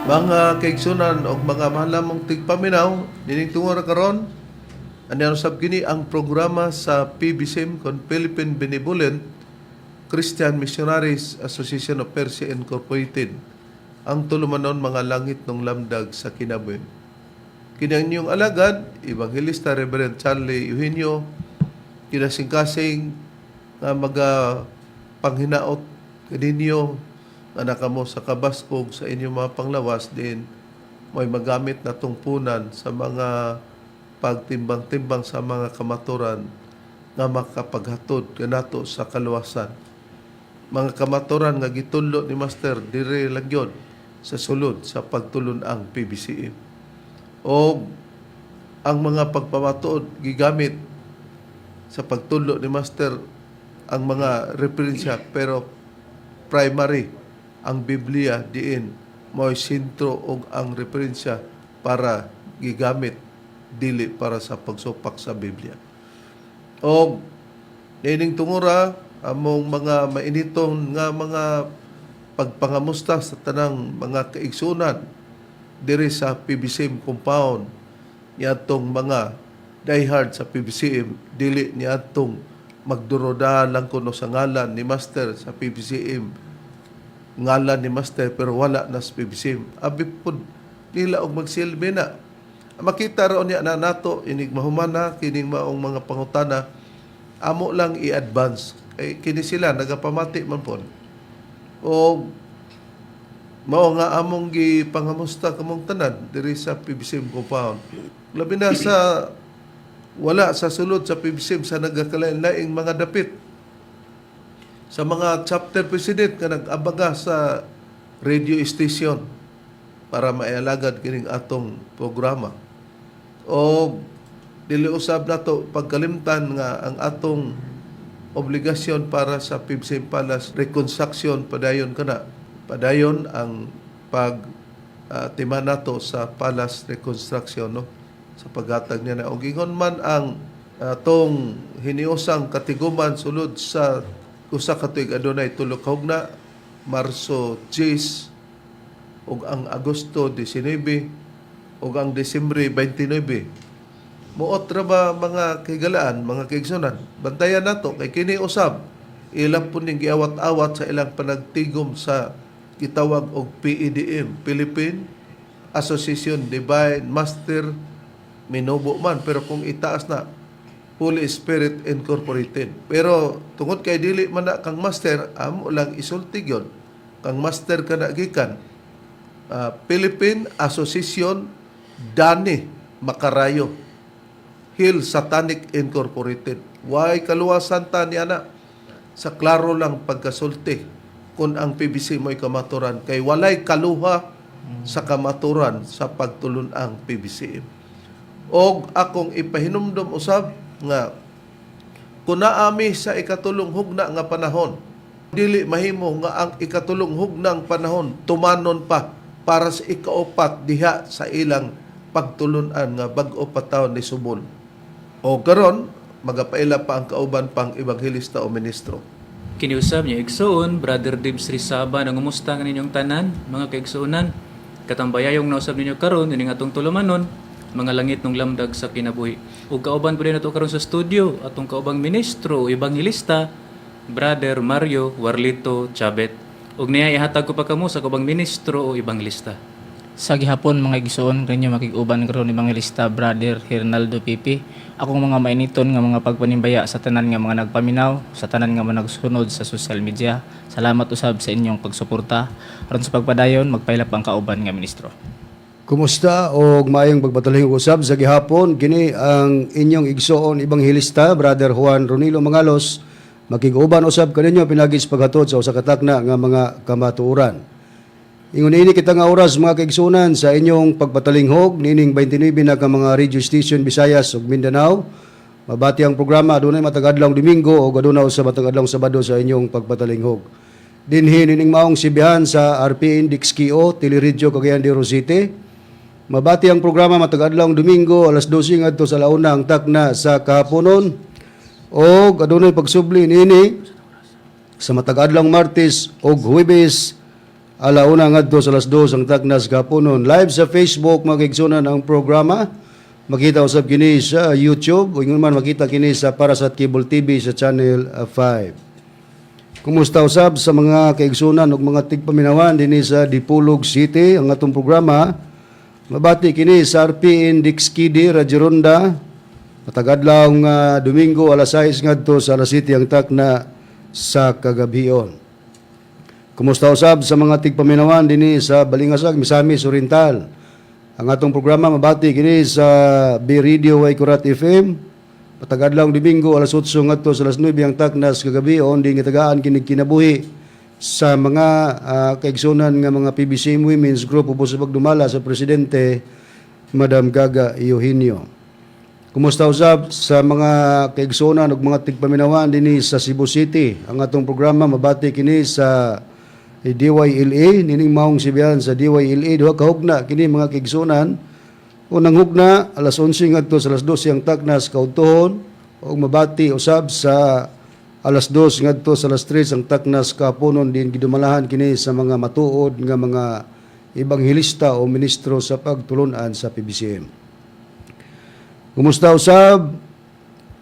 Mga kaigsunan og mga mahal namong tigpaminaw, nining tungora karon, aniya usab kini ang programa sa PBCM kon Philippine Benevolent Christian Missionaries Association of Persia Incorporated. Ang tulumanon, Mga Langit ng Lamdag sa Kinabuhi. Kini ang inyong alagad, Evangelista Reverend Charlie Eugenio, kinasingkasing nga maga panghinaot kaninyo nga nakamo sa kabaskog sa inyong mga panglawas din may magamit na tungpunan sa mga pagtimbang-timbang sa mga kamaturan nga makapaghatod kanato sa kaluwasan. Mga kamaturan nga gitudlo ni Master dire lang yun sa sulod sa pagtulun-ang PBCM. O ang mga pagpamatuod gigamit sa pagtudlo ni Master, ang mga referensya, pero primary ang Biblia diin mo'y sentro og ang referensya para gigamit, dili para sa pagsupak sa Biblia. Og niining tungura, among mga mainiton nga mga pagpangamusta sa tanang mga kaigsunan diri sa PBCM compound, niadtong mga diehard sa PBCM, dili niadtong magduruda lang kuno sa ngalan ni Master sa PBCM, ngalan ni Master pero wala na sa PBCM. Abi pud nila og magsilbi na. Makita ra niya na nato inig mahumana kining maong mga pangutana, amo lang i-advance kay kini sila nagapamati man pod. O mao nga among gipangamusta kamong tanan diri sa PBCM compound. Labi na sa wala sa sulod sa PBCM, sa nagakalain-laing mga dapit, sa mga chapter president nga nag-abaga sa radio station para maialagad kining atong programa. O dili usab nato pagkalimtan nga ang atong obligasyon para sa PBCM Palace reconstruction, padayon kana. Padayon ang pag tima nato sa Palace reconstruction, no, sa paghatag niya na og ingon man ang atong hiniusang katiguman sulod sa 1 ka tuig, adunay tulo ka hugna, Marso 10 ug ang Agosto 19 ug ang Disyembre 29. Muot ra ba, mga kahigalaan, mga kaigsunan? Bantayan nato kay kini usab ilang po ning giawat-awat sa ilang panagtigom sa gitawag og PEDM, Philippine Association Divine Master minubo man, pero kung itaas na, Holy Spirit Incorporated. Pero tungod kay dili man na kang Master, amo lang isulti gyud. Kang Master ka na gikan Philippine Association Dani Makarayo Hill Satanic Incorporated. Way kaluwasan ta niya na sa klaro lang pagkasulti kung ang PBC mo'y kamaturan kay walay kaluha sa kamaturan sa pagtulun-ang PBCM. Og akong ipahinumdom usab nga kung naami sa ikatulong hugna nga panahon, dili mahimo nga ang ikatulong hugnang panahon tumanon pa para sa ikaupat diha sa ilang pagtulunan nga bag-o pa taon ni subol. O karon magapaila pa ang kauban pang ebanghelista o ministro. Kiniusab niya igsoon, Brother Dibs Rizaba, nangumusta nga ninyong tanan, mga kaigsuonan. Katambayayong nausab ninyo karon ining atong tulumanon, Mga Langit ng Lamdag sa Kinabuhi. Ug kauban po din nato karon sa studio atong kaubang ministro o ebanghelista, Brother Mario Warlito Chabet. Ug niya ihatag ko pa kamo sa kaubang ministro o ebanghelista. Sa gihapon, mga igsoon, kanyo makig-uban karon Evangelista Brother Hernaldo Pipi. Akong mga mainiton nga mga pagpanimbaya sa tanan nga mga nagpaminaw, sa tanan nga mga nagsunod sa social media. Salamat usab sa inyong pagsuporta. Aron sa pagpadayon, magpailap ang kauban nga ministro. Kumusta og maayong pagpatuloy usab sa gihapon. Kini ang inyong igsoon ebanghelista, Brother Juan Ronilo Mangalos, makig-uban usab kaninyo pinaagi sa paghatod sa usa ka takna nga mga kamatuoran. Ingon ini kita nga oras, mga kaigsuonan, sa inyong pagpatalinghog nining 29 na ka mga radio station Visayas ug Mindanao. Mabati ang programa adunay matag adlaw Domingo ug aduna sa matag adlaw Sabado sa inyong pagpatalinghog. Dinhi nining maong sibihan sa RPN DXKO Teleradyo Cagayan de Oro City. Mabati ang programa matag adlaw Domingo alas 12 ngadto sa launa ang takna sa kahaponon og adunay pagsubli niini sa matag adlaw Martes ug Huwebes. Alauna ngadto sa alas 2 ang tagnas kapunon. Live sa Facebook, mga kaigsunan, ang programa. Makita usab kini sa YouTube o ingon man makita kini sa Parasat Cable TV sa Channel 5. Kumusta usab sa mga kaigsunan ug mga tigpaminawan dinhi sa Dipolog City? Ang atong programa mabati kini sa RPN Dixkidi Radyo Ronda matag adlaw nga Domingo, alas 6 ngadto sa alas 7 ang takna sa kagabhion. Kumusta usab sa mga tigpaminawan dinhi sa Balingasag, Misamis Oriental? Ang atong programa mabati kini sa B Radio Way Kurat FM. Matag adlaw Domingo, alas 8 ngadto sa alas 9 ang taknas kagabi on din gitagaan kini kinabuhi sa mga kaigsunan nga mga PBCM Women's Group ubos sa pagdumala sa presidente, Madam Gaga Eugenio. Kumusta usab sa mga kaigsunan ug mga tigpaminawan dinhi sa Cebu City? Ang atong programa mabati kini sa DYLA nining maong Sibiyan. Sa DYLA, duha ka hugna kini, mga kaigsunan. Unang hugna, alas 11 ngadto sa alas 12 ang tagnas kaudtohon ug mabati usab sa alas 2 ngadto sa alas 3 ang taknas kapunon din gidumalahan kini sa mga matuod nga mga ebanghelista o ministro sa pagtulunan sa PBCM. Kumusta usab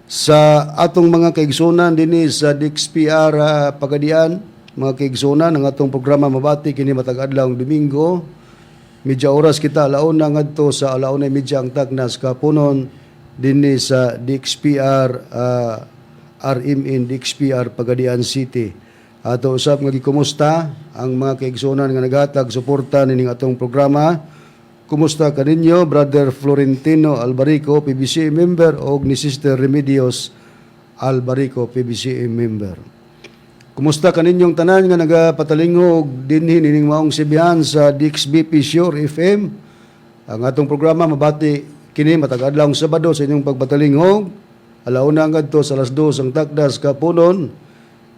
sa atong mga kaigsunan dinhi sa DXPR Pagadian, mga kaigsunan? Ang atong programa mabati kini matag adlaw Domingo, medya oras kita, alauna ngadto sa 1:30 ang tagnas kapunon dinhi sa DXPR RMN DXPR Pagadian City. Ato usab nga gikumusta ang mga kaigsunan nga naghatag suporta nining atong programa. Kumusta kaninyo, Brother Florentino Albarico, PBC member, o ni Sister Remedios Albarico, PBC member. Kumusta kaninyong tanan nga nagapatalingog dinhi nining maong Sibihan sa DXBP Sure FM? Ang atong programa mabati kini matag adlaw Sabado sa inyong pagpatalingog. Alauna ngadto sa alas 2 ang takdas kapunon.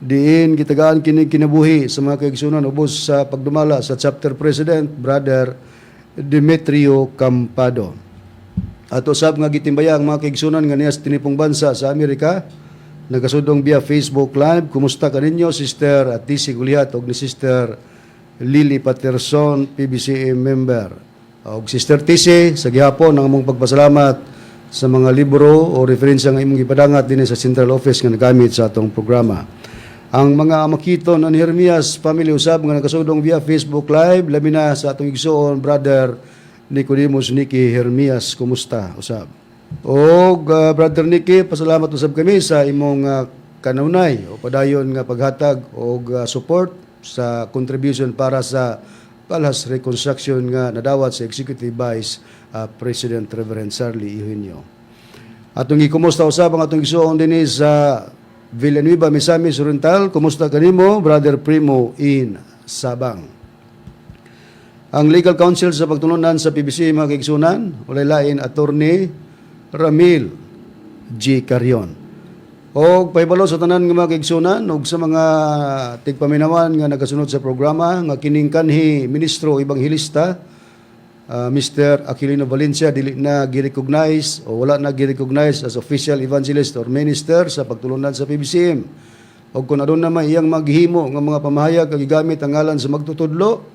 Diin gitagaan kini kinabuhi sa mga kaigsunan ubos sa pagdumala sa chapter president, Brother Demetrio Campado. Ato sab nga gitimbaya ang mga kaigsunan nga niya sa tinipong bansa sa Amerika nagasudong via Facebook Live. Kumusta kaninyo, Sister Atisi Guliat og ni Sister Lily Patterson, PBCM member? Og Sister TC, sa gihapon ang among pagpasalamat sa mga libro o referensya nga imong gipadangat dinhi sa Central Office nga nagamit sa atong programa. Ang mga Amakito ng Hermias family usab nga nagasudong via Facebook Live, labi na sa atong igsuon, Brother Nicodemus Nicky Hermias, kumusta usab? Og Brother Nicky, pasalamat usab kami sa imong kanunay o padayon nga paghatag og support sa contribution para sa Palace Reconstruction nga nadawat sa Executive Vice President Reverend Sarli Eugenio. Atong gikumusta usab ang atong igsuon dinhi sa Villanueva, Misamis Oriental. Kumusta kanimo, Brother Primo in Sabang? Ang Legal Counsel sa pagtulunan sa PBC, mga kaigsunan, walay lain, Attorney Ramil G. Carion. Og pahibalo sa tanan nga mga kaigsunan ug sa mga tigpaminawan nga nagasunod sa programa nga kining kanhi ministro ebanghelista Mr. Aquilino Valencia dili na gi-recognize o wala na gi-recognize as official evangelist or minister sa pagtulunan sa PBCM. Og kung aduna man iyang maghimo nga mga pamahayag kag gigamit ang ngalan sa magtutudlo,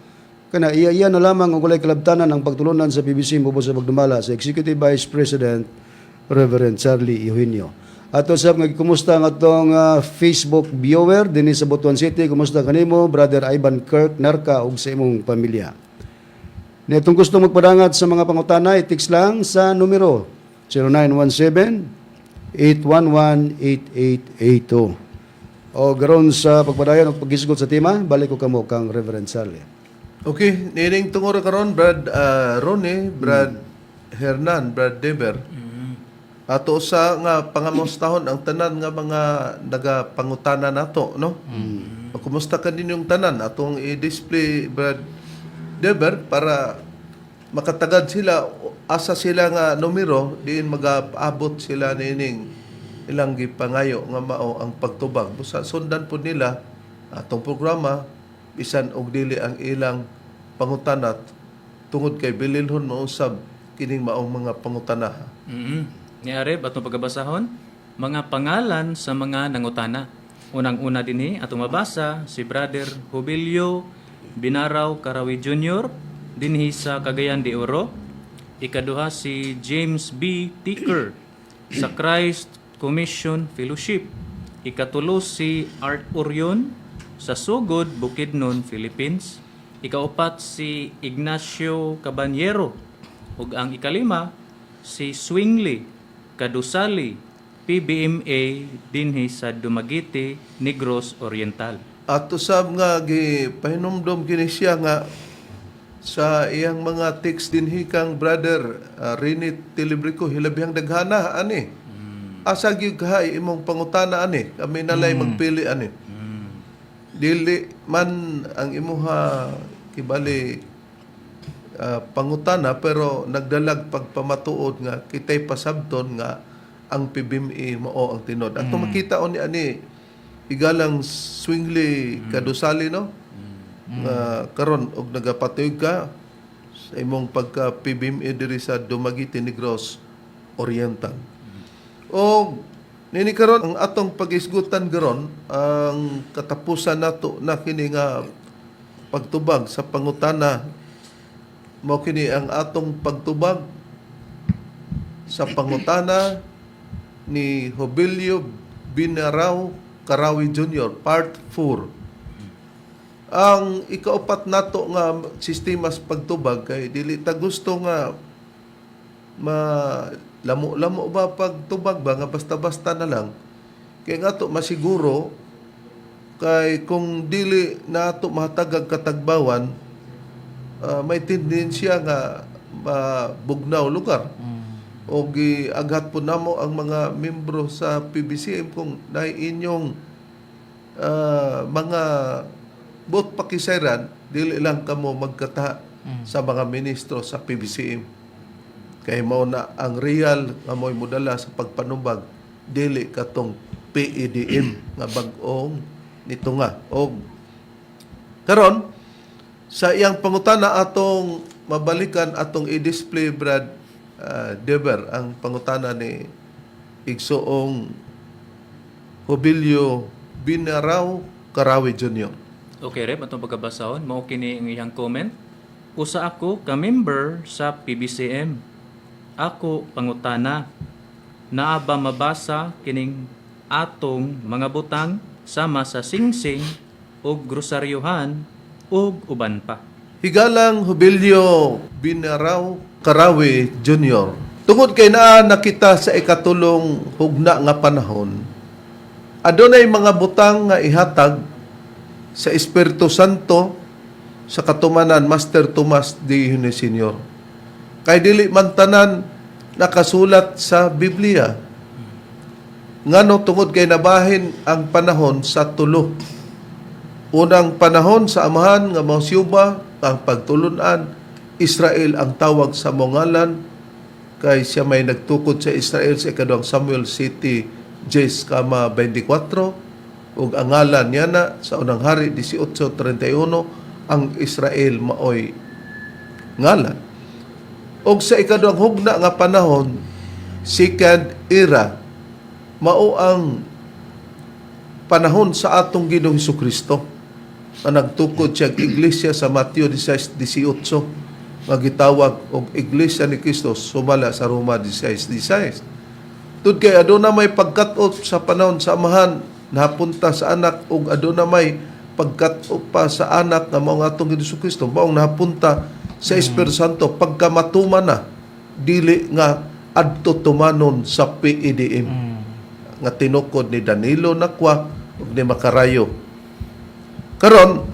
kana iya-iya na lamang og walay kalabtanan ang pagtulunan sa PBCM ubos sa pagdumala sa Executive Vice President Reverend Charlie Eugenio. Ato sab nga kumusta ang atong Facebook viewer dinhi sa Butuan City. Kumusta kanimo, Brother Ivan Kirk Narca, ug sa imong pamilya? Nitong gusto magpadangat sa mga pangutana, i-text lang sa numero 0917-811-8882. O garon sa pagpadayon o paghisgot sa tema, balik ko kamo kang Reverend Charlie. Okay, nining tungod karon, Brad Ronnie, Brad Hernan, Brad Deber. Ato sa nga pangamustahon ang tanan nga mga nagapangutana nato, no? Kumusta ka ninyong tanan? Atong i-display, Brad Deber, para makatagad sila asa sila nga numero diin magaabot sila nining ilang gipangayo nga mao ang pagtubag. Busa sundan po nila atong programa bisan og dili ang ilang pangutana tungod kay bililhon mausab kining maong mga pangutana. Ni Areb, atong pagabasahon, mga pangalan sa mga nangutana. Unang-una dinhi atong mabasa si Brother Jubilio Binaraw Karawi Jr. dinhi sa Cagayan de Oro. Ikaduha si James B. Ticker sa Christ Commission Fellowship. Ikatulo si Art Orion sa Sugod, Bukidnon, Philippines. Ikaupat si Ignacio Caballero. Ug ang ikalima si Swingley Kadusali, PBMA dinhi sa Dumaguete, Negros Oriental. At usab nga gipahinumdom kini siya nga sa iyang mga text dinhi kang Brother Rini Tilibrico, hilabihang daghana ani. Asa gyud kahay imong pangutana ani? Kami nalay magpili ani. Dili man ang imuha kibali pangutana, pero nagdalag pagpamatuod nga kitay pasabton nga ang PBMA mao ang tinuod. At makita ni ani igalang Swingley Kadusali, no, nga karon og nagapatuyog ka sa imong pagka PBMA diri sa Dumaguete, Negros Oriental. O nini karon ang atong pagisgutan karon, ang katapusan nato na kini nga pagtubag sa pangutana, mao kini ang atong pagtubag sa pangutana ni Hobilio Binaraw Karawi Jr. Part 4. Ang ikaupat nato nga sistema sa pagtubag kay dili ta gusto nga ma lamo-lamo ba pagtubag ba nga basta-basta na lang, kay nga to masiguro kay kung dili nato mahatagag katagbawan, may tendensya nga mabugnaw lugar o giaghat po namo ang mga membro sa PBCM kung naay inyong mga buot pakisairan, dili lang kamo magkata sa mga ministro sa PBCM kay mao na ang real nga mo'y modala sa pagpanumbag, dili katong PEDM nga bag-ong nito nga. Og karon sa iyang pangutana, atong mabalikan, atong i-display, Brad Deber, ang pangutana ni Igsoong Hobilio Binaraw Karawi Jr. Okay, Rep, atong pagkabasahon, mao kini ang iyang comment. Usa ako ka member sa PBCM. Ako pangutana, naa ba mabasa kining atong mga butang sama sa singsing ug grosaryuhan ug uban pa? Higalang Hubilio Binaraw Karawi Jr. Tungod kay naa nakita sa ikatulong hugna nga panahon, adunay mga butang nga ihatag sa Espiritu Santo sa katumanan Master Tomas de Hune Sr. Kay dili man tanan nakasulat sa Biblia. Ngano? Tungod kay nabahin ang panahon sa tulo. Unang panahon sa Amahan nga mao si Yuba, ang pagtulunan, Israel ang tawag sa mongalan kay siya may nagtukod sa Israel sa ikaduhang Samuel City 10 kama 24, ug ang ngalan niya na sa Unang Hari 18:31, ang Israel maoy ngalan. Og sa ikaduhang hugna nga panahon, second era, mao ang panahon sa atong Ginoong Kristo na nagtukod siya og iglesia sa Mateo 16:18 nga gitawag og Iglesia ni Kristo sumala sa Roma 16:16. Tud kay aduna may pagkat-ot sa panahon sa Amahan napunta sa anak, ug aduna may pagkat-ot pa sa anak nga mao ang atong Ginoong Kristo, maong napunta sa Espiritu Santo pagkamatuman na, dili nga adto tumanon sa PEDM nga tinukod ni Danilo Nakwa ug ni Makarayo. Karon,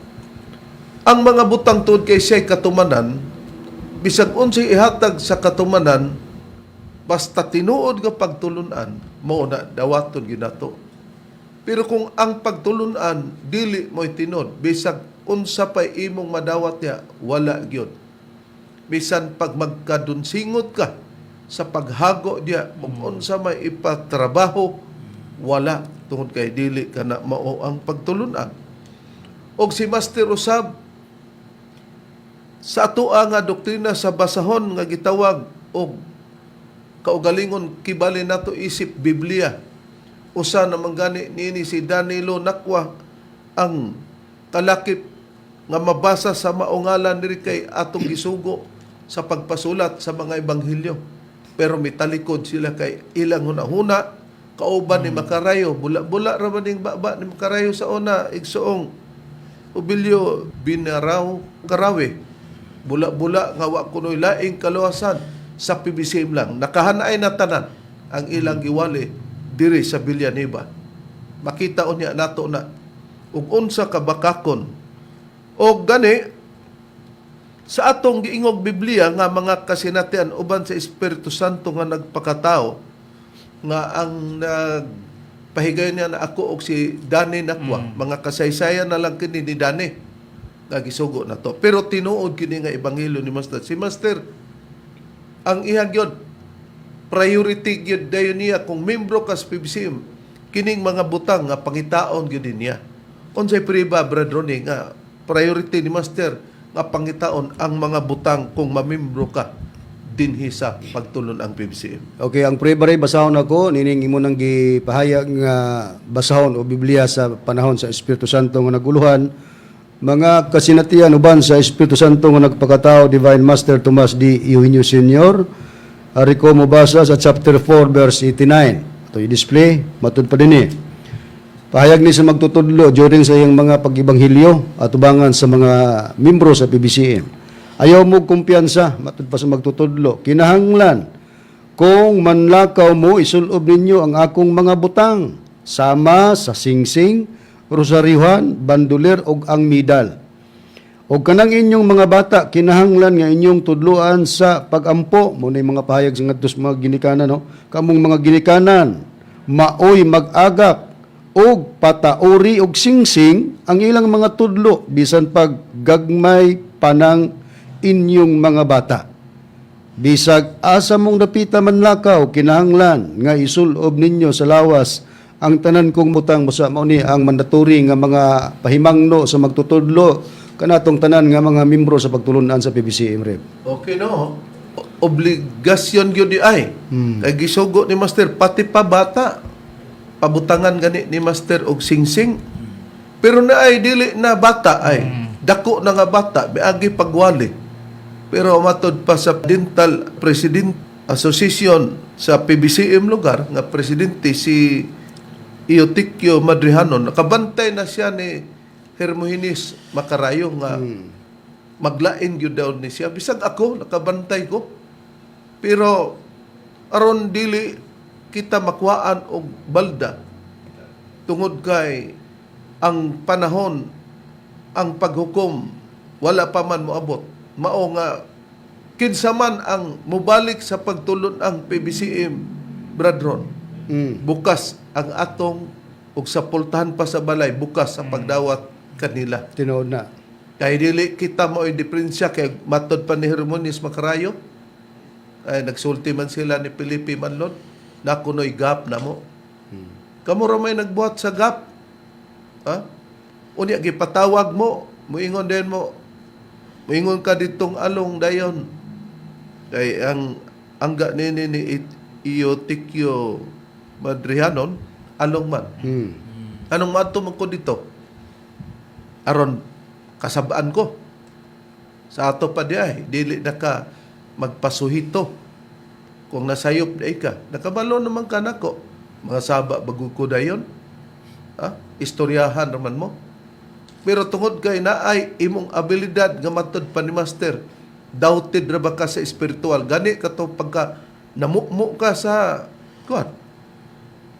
ang mga butang tuod kay siya'y katumanan, bisag unsay ihatag sa katumanan, basta tinuod nga pagtulunan, mao na dawaton ginato. Pero kung ang pagtulunan dili mo'y tinuod, bisag unsa pa'y imong madawat niya, wala gyud. Bisan pag magkadunsingot ka sa paghago diya, ug unsa may ipatrabaho, wala, tungod kay dili ka na mao ang pagtulunan. Og si Master Usab sa atoa nga doktrina sa basahon nga gitawag og kaugalingon kibali nato isip Biblia. Usa naman gani niini si Danilo Nakwa ang kalakip Nga mabasa sa maungalan diri kay atong gisugo sa pagpasulat sa mga ebanghelyo. Pero mitalikod sila kay ilang hunahuna kauban ni Makarayo. Bula-bula ra man ning baba ni Makarayo sa una, igsoong Ubilyo Binaraw Karawe. Bula-bula nga wa kunoy laing kaluwasan sa PBCM lang. Nakahanay na tanan ang ilang giwali diri sa Villanueva. Makita unya nato na ug unsa ka bakakon. Og gani sa atong giingog Biblia nga mga kasinatian uban sa Espiritu Santo nga nagpakatao, nga ang nagpahigayon niya na ako og si Danny Nakwa, mga kasaysayan na lang kini ni Danny nga gisugo na to. Pero tinuod kini nga ebanghelyo ni Master. Si Master ang iyang gyud priority gyud dayon niya kung membro ka sa PBCM, kining mga butang nga pangitaon gyud niya. Unsay priba, Brad Ronnie, nga priority ni Master nga pangitaon ang mga butang kung mamembro ka dinhi sa pagtulon ang PBCM? Okay, ang prueba rin, basahon ako, nining imo nang gipahayag nga basahon o Biblia sa panahon sa Espiritu Santo nga naguluhan, mga kasinatian uban sa Espiritu Santo nga nagpakatao, Divine Master Tomas D. Eugenio Sr., ari ko mobasa sa chapter 4 verse 89. Ito i-display, matud pa din eh. Pahayag ni sa magtutudlo during sa iyang mga pag-ibanghilyo at ubangan sa mga membro sa PBCM. Ayaw mo kumpiyansa, matud pa sa magtutudlo. Kinahanglan, kung manlakaw mo, isulob ninyo ang akong mga butang, sama sa singsing, rosaryuhan, bandulir, ug ang medal. O kanang inyong mga bata, kinahanglan nga inyong tudluan sa pagampo. Muna yung mga pahayag sa ngadto sa mga ginikanan, no? Kamong mga ginikanan, maoy mag-agak og patauri og singsing ang ilang mga tudlo bisan pag gagmay panang inyong mga bata. Bisag asa mong dapita manlakaw, kinahanglan nga isulob ninyo sa lawas ang tanan kong butang. Busa mao ni ang mandatory nga mga pahimangno sa magtutudlo kanatong tanan nga mga membro sa pagtulunan sa PBCM, Rep. Okay, no? Obligasyon gyud di ay. Kay gisugo ni Master pati pa bata pabutangan gani ni Master og singsing. Pero na ay dili na bata ay dako na nga bata miagi pagwali. Pero matod pa sa Dental President Association sa PBCM lugar nga presidente si Iotikio Madrihano, nakabantay na siya ni Hermogenes Makarayo nga maglain gyud daw ni siya. Bisag ako nakabantay ko. Pero aron dili kita makuhaan og balda tungod kay ang panahon ang paghukom wala pa man moabot. Mao nga kinsa man ang mobalik sa pagtulon ang PBCM, Bradron, bukas ang atong ug sa pultahan pa sa balay, bukas sa pagdawat kanila. Tinuod na. Kay dili kita mo'y diferensya kay matod pa ni Hermonis Macarayo. Ay nagsulti man sila ni Felipe Manlon na kuno'y gap na mo. Kamo ra may nagbuhat sa gap. Ha? Unya gipatawag mo, muingon din mo. Muingon ka ditong along dayon. Kay ang angga ni Iotikio Madrihanon, along man. Anong maadto man ko dito? Aron kasabaan ko. Sa ato pa di ay, dili na ka magpasuhito. Kung nasayop na ka, nakabalo naman ka nako. Mga saba bago ko dayon. Ha? Istoryahan naman mo. Pero tungod kay naay imong abilidad nga matod pa ni Master, doubted ra ba ka sa espiritual? Gani ka to pagka namukmo ka sa kuan.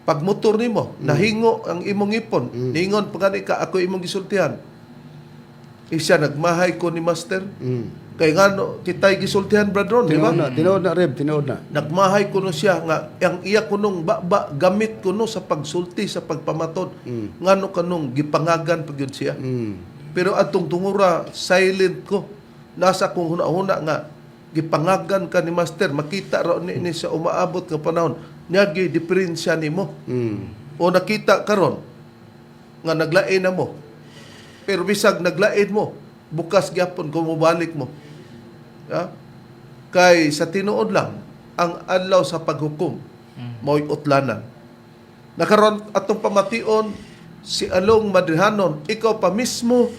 Pagmotor nimo, nahingo ang imong ipon. Ningon pa gani ka, ako imong gisultihan. Isa nagmahay ko ni Master. Kay ngano kita'y gisultihan, Brad Ron, di ba? Tinuod na, tinuod na, Reb, tinuod na. Nagmahay kuno siya nga ang iya kunong baba gamit kuno sa pagsulti, sa pagpamatod. Ngano kanong gipangagan pa gyud siya. Pero atong tungura silent ko. Nasa kong huna-huna nga gipangagan ka ni Master, makita ra ni sa umaabot nga panahon niya gi diferensya nimo. O nakita karon nga naglain na mo. Pero bisag naglain mo, bukas gyapon kung mobalik mo. Ha? Kay sa tinuod lang, ang adlaw sa paghukom mao'y utlanan. Nakaron atong pamation si Along Madrihanon, ikaw pa mismo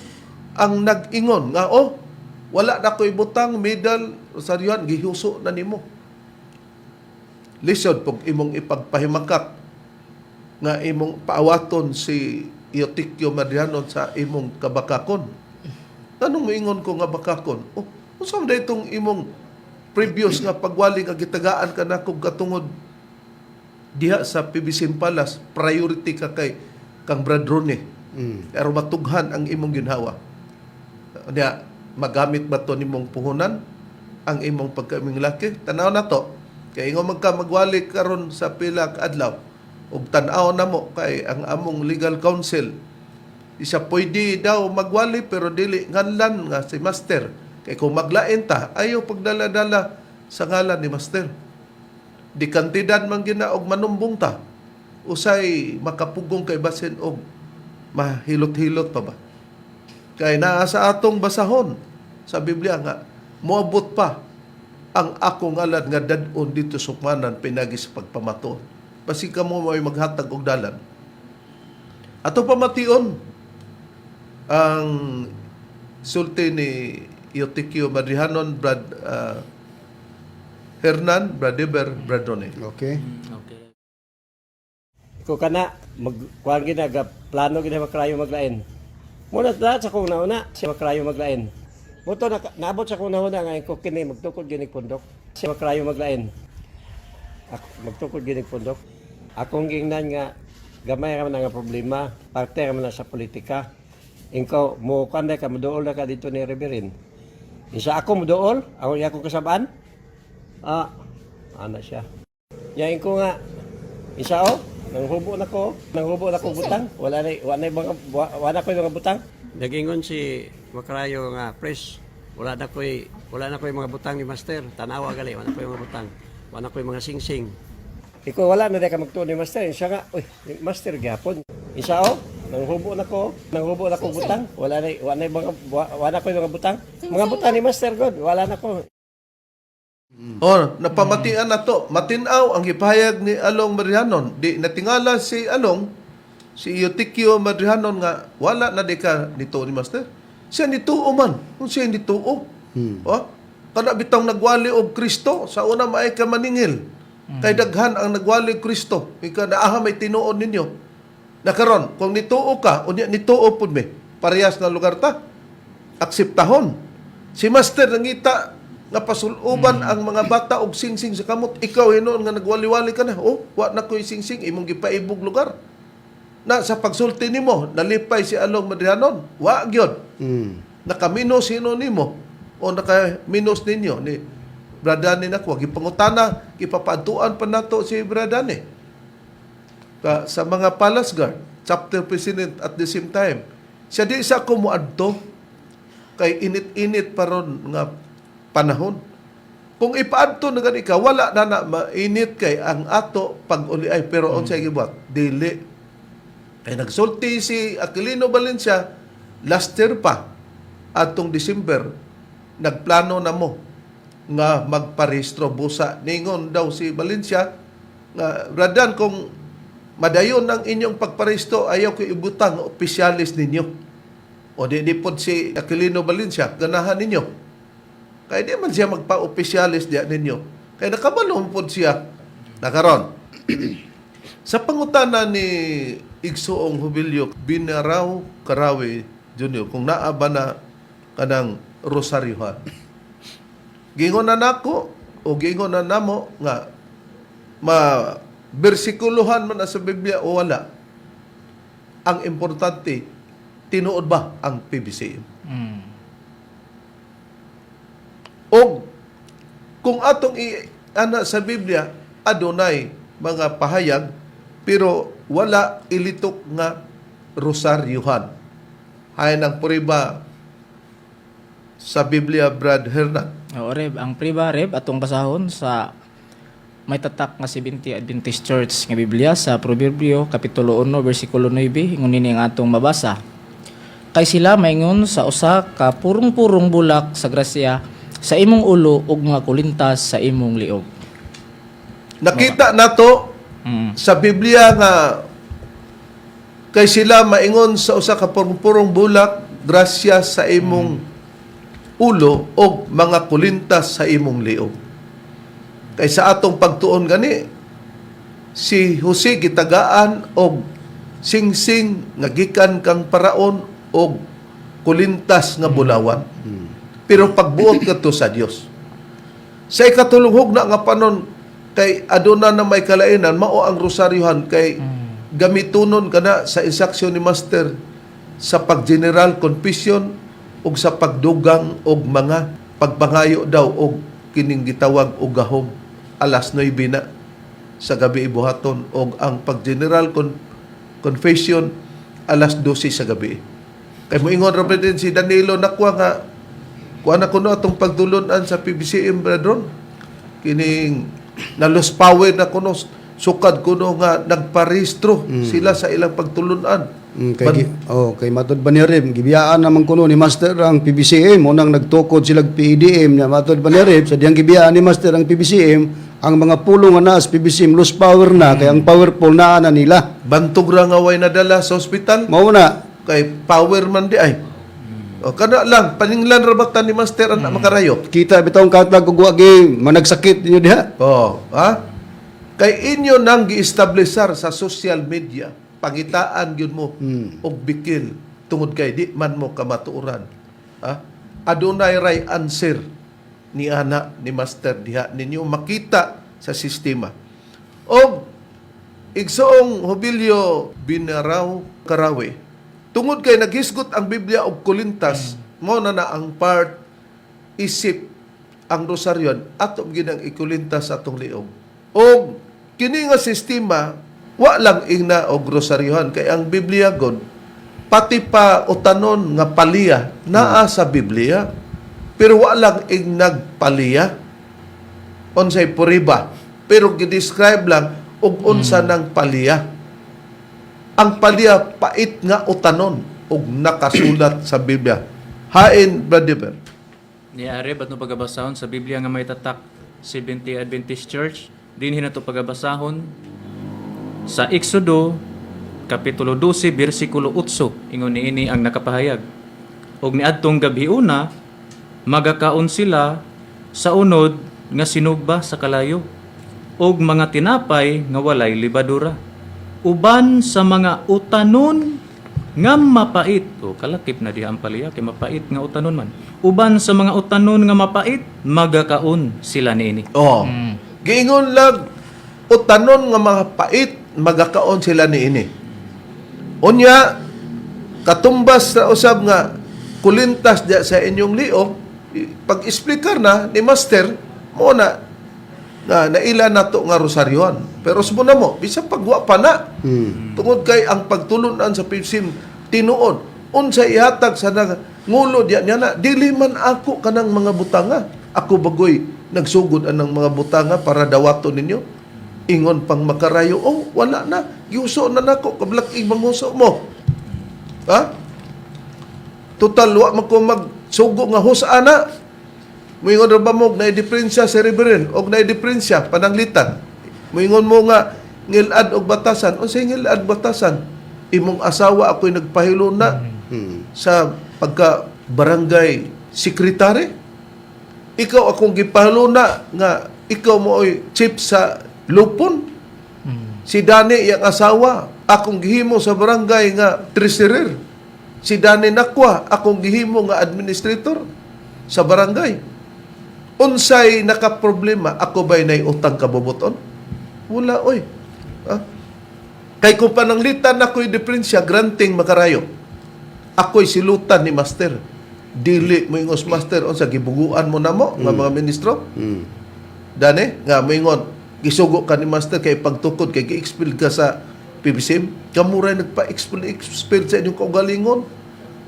Ang nag-ingon nga, "Oh, wala na ko'y butang medal, rosaryuhan gihuso na nimo." Lisod pag imong ipagpahimakak nga imong paawaton si Eutiquio Madrianon sa imong kabakakon. Tanong mo ingon ko nga bakakon, "Oh, unsa man itong imong previous nga pagwali nga gitagaan ka nako katungod diha sa PBC Palace, priority ka kay kang Brad Ronnie. Pero matughan ang imong ginhawa. Niya, magamit ba to nimong puhunan ang imong pagkaming laki?" Tanaw na to. Kay ingon man ka magwali karon sa pila ka adlaw ug tan-aw na mo kay ang among legal counsel isa pwede daw magwali pero dili nganlan nga si master. Kay kung maglain ta, ayaw pagdala-dala sa ngalan ni master. Di kantidad man gina og manumbong ta. Usay makapugong kay basin og mahilot-hilot pa ba. Kay naa sa atong basahon sa Biblia nga moabot pa ang akong ngalan nga dad-on dito sukmanan pinagi sa pagpamatuod. Basig kamo may maghatag og dalan. Ato pamation ang sulti ni Eutiquio Madrihanon, Brad Hernan, Brad Eber, Brad Ronnie. Okay. Okay. Ikaw kana mag kuan gina ga plano gina makrayo maglain. Muna lahat sa kong nauna siya makrayo maglain. Muto na naabot sa kong nauna nga ko kini magtukod ginig pundok. Siya makrayo maglain. Ako magtukod ginig pundok. Akong gingnan nga gamay ra man nga problema, parte ra man na sa politika. Ingko mo kuan ka moduol na ka dito ni Reverin. Isa ako moduol, ako iya akong kasabaan. Ah, ana siya. Yain ko nga, isa o, nanghubo na ko butang. Wala na wala ko'y mga butang. Nagingon si Makrayo nga, "Pres, wala na ko'y mga butang ni Master. Tanawa gali, wala na ko'y mga butang. Wala na ko'y mga singsing." Ikaw wala na di ka magtuon ni Master. Siya nga, "Uy, Master gyapon." Isa o, nanghubo na ko butang. Wala na ko'y mga butang. Mga butang ni Master God, wala na ko. Oh, napamatian na to. Matinaw ang gipahayag ni Along Madrihanon. Di natingala si Along, si Eutiquio Madrihanon nga wala na di ka nito ni Master. Siya nituo man. Kung siya nituo. Oh, kana bitong nagwali og Kristo sa una maay ka maningil. Kay daghan ang nagwali og Kristo. Ika naaha may tinuod ninyo. Nakaron, kung nituo ka, unya nituo pud mi. Parehas na lugar ta akseptahon. Si Master nangita nga pasuluban ang mga bata og singsing sa kamot. Ikaw hinuon nga nagwali-wali ka na. "Oh, wa na ko'y singsing imong gipaibog lugar." Na sa pagsulti nimo, nalipay si Along Madrianon. Wa gyud. Nakaminos hinuon nimo o nakaminos ninyo ni Bradani na ko gipangutana, gipapaadtuan pa nato si Bradani. Ka, sa mga palace guard, chapter president at the same time. Siya di sa ako moadto kay init-init pa ron nga panahon. Kung ipaadto na gani ka, wala na na mainit kay ang ato pag uli ay pero unsay gibuhat? Dili. Kay nagsulti si Aquilino Valencia last year pa atong December, nagplano na mo nga magparehistro busa. Ningon daw si Valencia nga, "Bradan, kung madayon ang inyong pagparehistro, ayaw ko ibutang opisyalis ninyo." O di pod si Aquilino Valencia ganahan ninyo. Kaya di man siya magpa-opisyalis diya ninyo. Kaya nakabalo pod siya. Nakaron. Sa pangutana ni Igsuong Hubilyo, Binaraw Karawi Jr., kung naa ba na kanang rosaryuhan. Gingon na nako o gingon na namo nga ma bersikuluhan man na sa Biblia o wala. Ang importante, tinuod ba ang PBCM? Og kung atong i ana sa Biblia, adunay mga pahayag pero wala ilitok nga rosaryuhan. Hay ng puriba sa Biblia, Brad Hernan. Oo, Reb. Ang priba, Reb, atong basahon sa may tatak nga 70 Adventist Church nga Biblia sa Proverbio Kapitulo 1 versikulo 9, ingon nini ang atong mabasa. "Kay sila maingon sa usa ka purong-purong bulak sa grasya sa imong ulo ug mga kulintas sa imong liog." Nakita nato sa Biblia nga kay sila maingon sa usa ka purong-purong bulak grasya sa imong ulo og mga kulintas sa imong liog. Kay sa atong pagtuon gani, si Jose gitagaan og singsing nga gikan kang paraon og kulintas nga bulawan. Pero pagbuot kadto sa Dios. Sa ikatulong hugna nga panon kay aduna na may kalainan, mao ang rosaryohan kay gamitunon kana sa instruction ni Master sa pag-general confession ug sa pagdugang og mga pagpangayo daw og kining gitawag og gahom, alas 9 na sa gabi ibuhaton, og ang pag-general confession alas 12 sa gabi. Kay moingon ra din si Danilo nakwa nga kuha na kuno atong pagdulunan sa PBCM, brethren. Kining na lost power na kuno sukad kuno nga nagparehistro sila sa ilang pagtulunan. Kay oh, kay matod ba ni Reb, gibiyaan naman kuno ni Master ang PBCM, unang nagtukod sila PEDM nya. Matod ba ni Reb, sa diyang gibiyaan ni Master ang PBCM, ang mga pulong nga naa sa PBCM lost power na kay ang powerful naa na nila. Bantog ra nga way nadala sa ospital Mao na. kay power man di ay. O kana lang paninglan ra bata ni Master ang makarayo. Kita bitaw ang katag og wa gi managsakit ninyo diha. Oh, ha? Kay inyo nang gi-establisar sa social media, pangitaan gyud mo og bikil tungod kay di man mo kamatuoran. Ha? Adunay ray answer ni ana ni Master diha ninyo makita sa sistema. Og igsoong Hubilyo Binaraw Karawe, tungod kay naghisgot ang Biblia og kulintas, mo na na ang part isip ang rosaryon ato ginang ikulintas sa atong liog. Og kini nga sistema wa lang ingna og rosaryohan kay ang Biblia god pati pa utanon nga palya naa sa Biblia, pero wa lang ingnag palya unsay puriba, pero gi-describe lang og unsa nang palya. Ang palya pait nga utanon og nakasulat sa Biblia. Hain, Brother. Niari ba't no pagabasahon sa Biblia nga may tatak Seventh-day Adventist Church, dinhi nato pagabasahon sa Exodo kapitulo 12 bersikulo 8, ingon niini ang nakapahayag. Og niadtong gabhiuna magakaon sila sa unod nga sinugba sa kalayo og mga tinapay nga walay libadura uban sa mga utanon nga mapait. O kalakip na diha ang palya kay mapait nga utanon man. Uban sa mga utanon nga mapait magakaon sila niini. Oh. Giingon lang utanon nga mga pait magakaon sila niini. Unya katumbas sa usab nga kulintas diya sa inyong liog, pag-explicar na ni Master mo na na naila nato nga rosaryohan. Pero sumo na mo, bisan pagwa pa na. Tungod kay ang pagtulunan sa PCM tinuod unsa ihatag sa ngulo diya niya na dili man ako kanang mga butanga. Ako bagoy nagsugod anang mga butanga para dawaton ninyo. Ingon pang makarayo, oh, wala na. Giuso na nako kablak ibang uso mo. Ha? Total wa man ko magsugo nga husa na. Moingon ra ba mo na diferensya si Reverend og na diferensya pananglitan? Moingon mo nga ngilad og batasan. Unsay ngilad batasan? Imong asawa ako'y nagpahilo na sa pagka barangay sekretary. Ikaw akong gipahilo na nga ikaw mo oy chief sa lupon. Si Dani iyang asawa, akong gihimo sa barangay nga treasurer. Si Dani Nakwa, akong gihimo nga administrator sa barangay. Unsay nakaproblema, ako ba'y nay utang kabubuton? Wala, oy. Ha? Kay kung pananglitan ako'y diferensya, granting makarayo. Ako'y silutan ni Master. Dili mo ingos Master, unsa gibuguan mo na mo nga mga ministro? Dani, nga moingon, gisugo ka ni Master kay pagtukod kay gi-expel ka sa PBCM. Kamuray nagpa-expel expel sa inyong kaugalingon.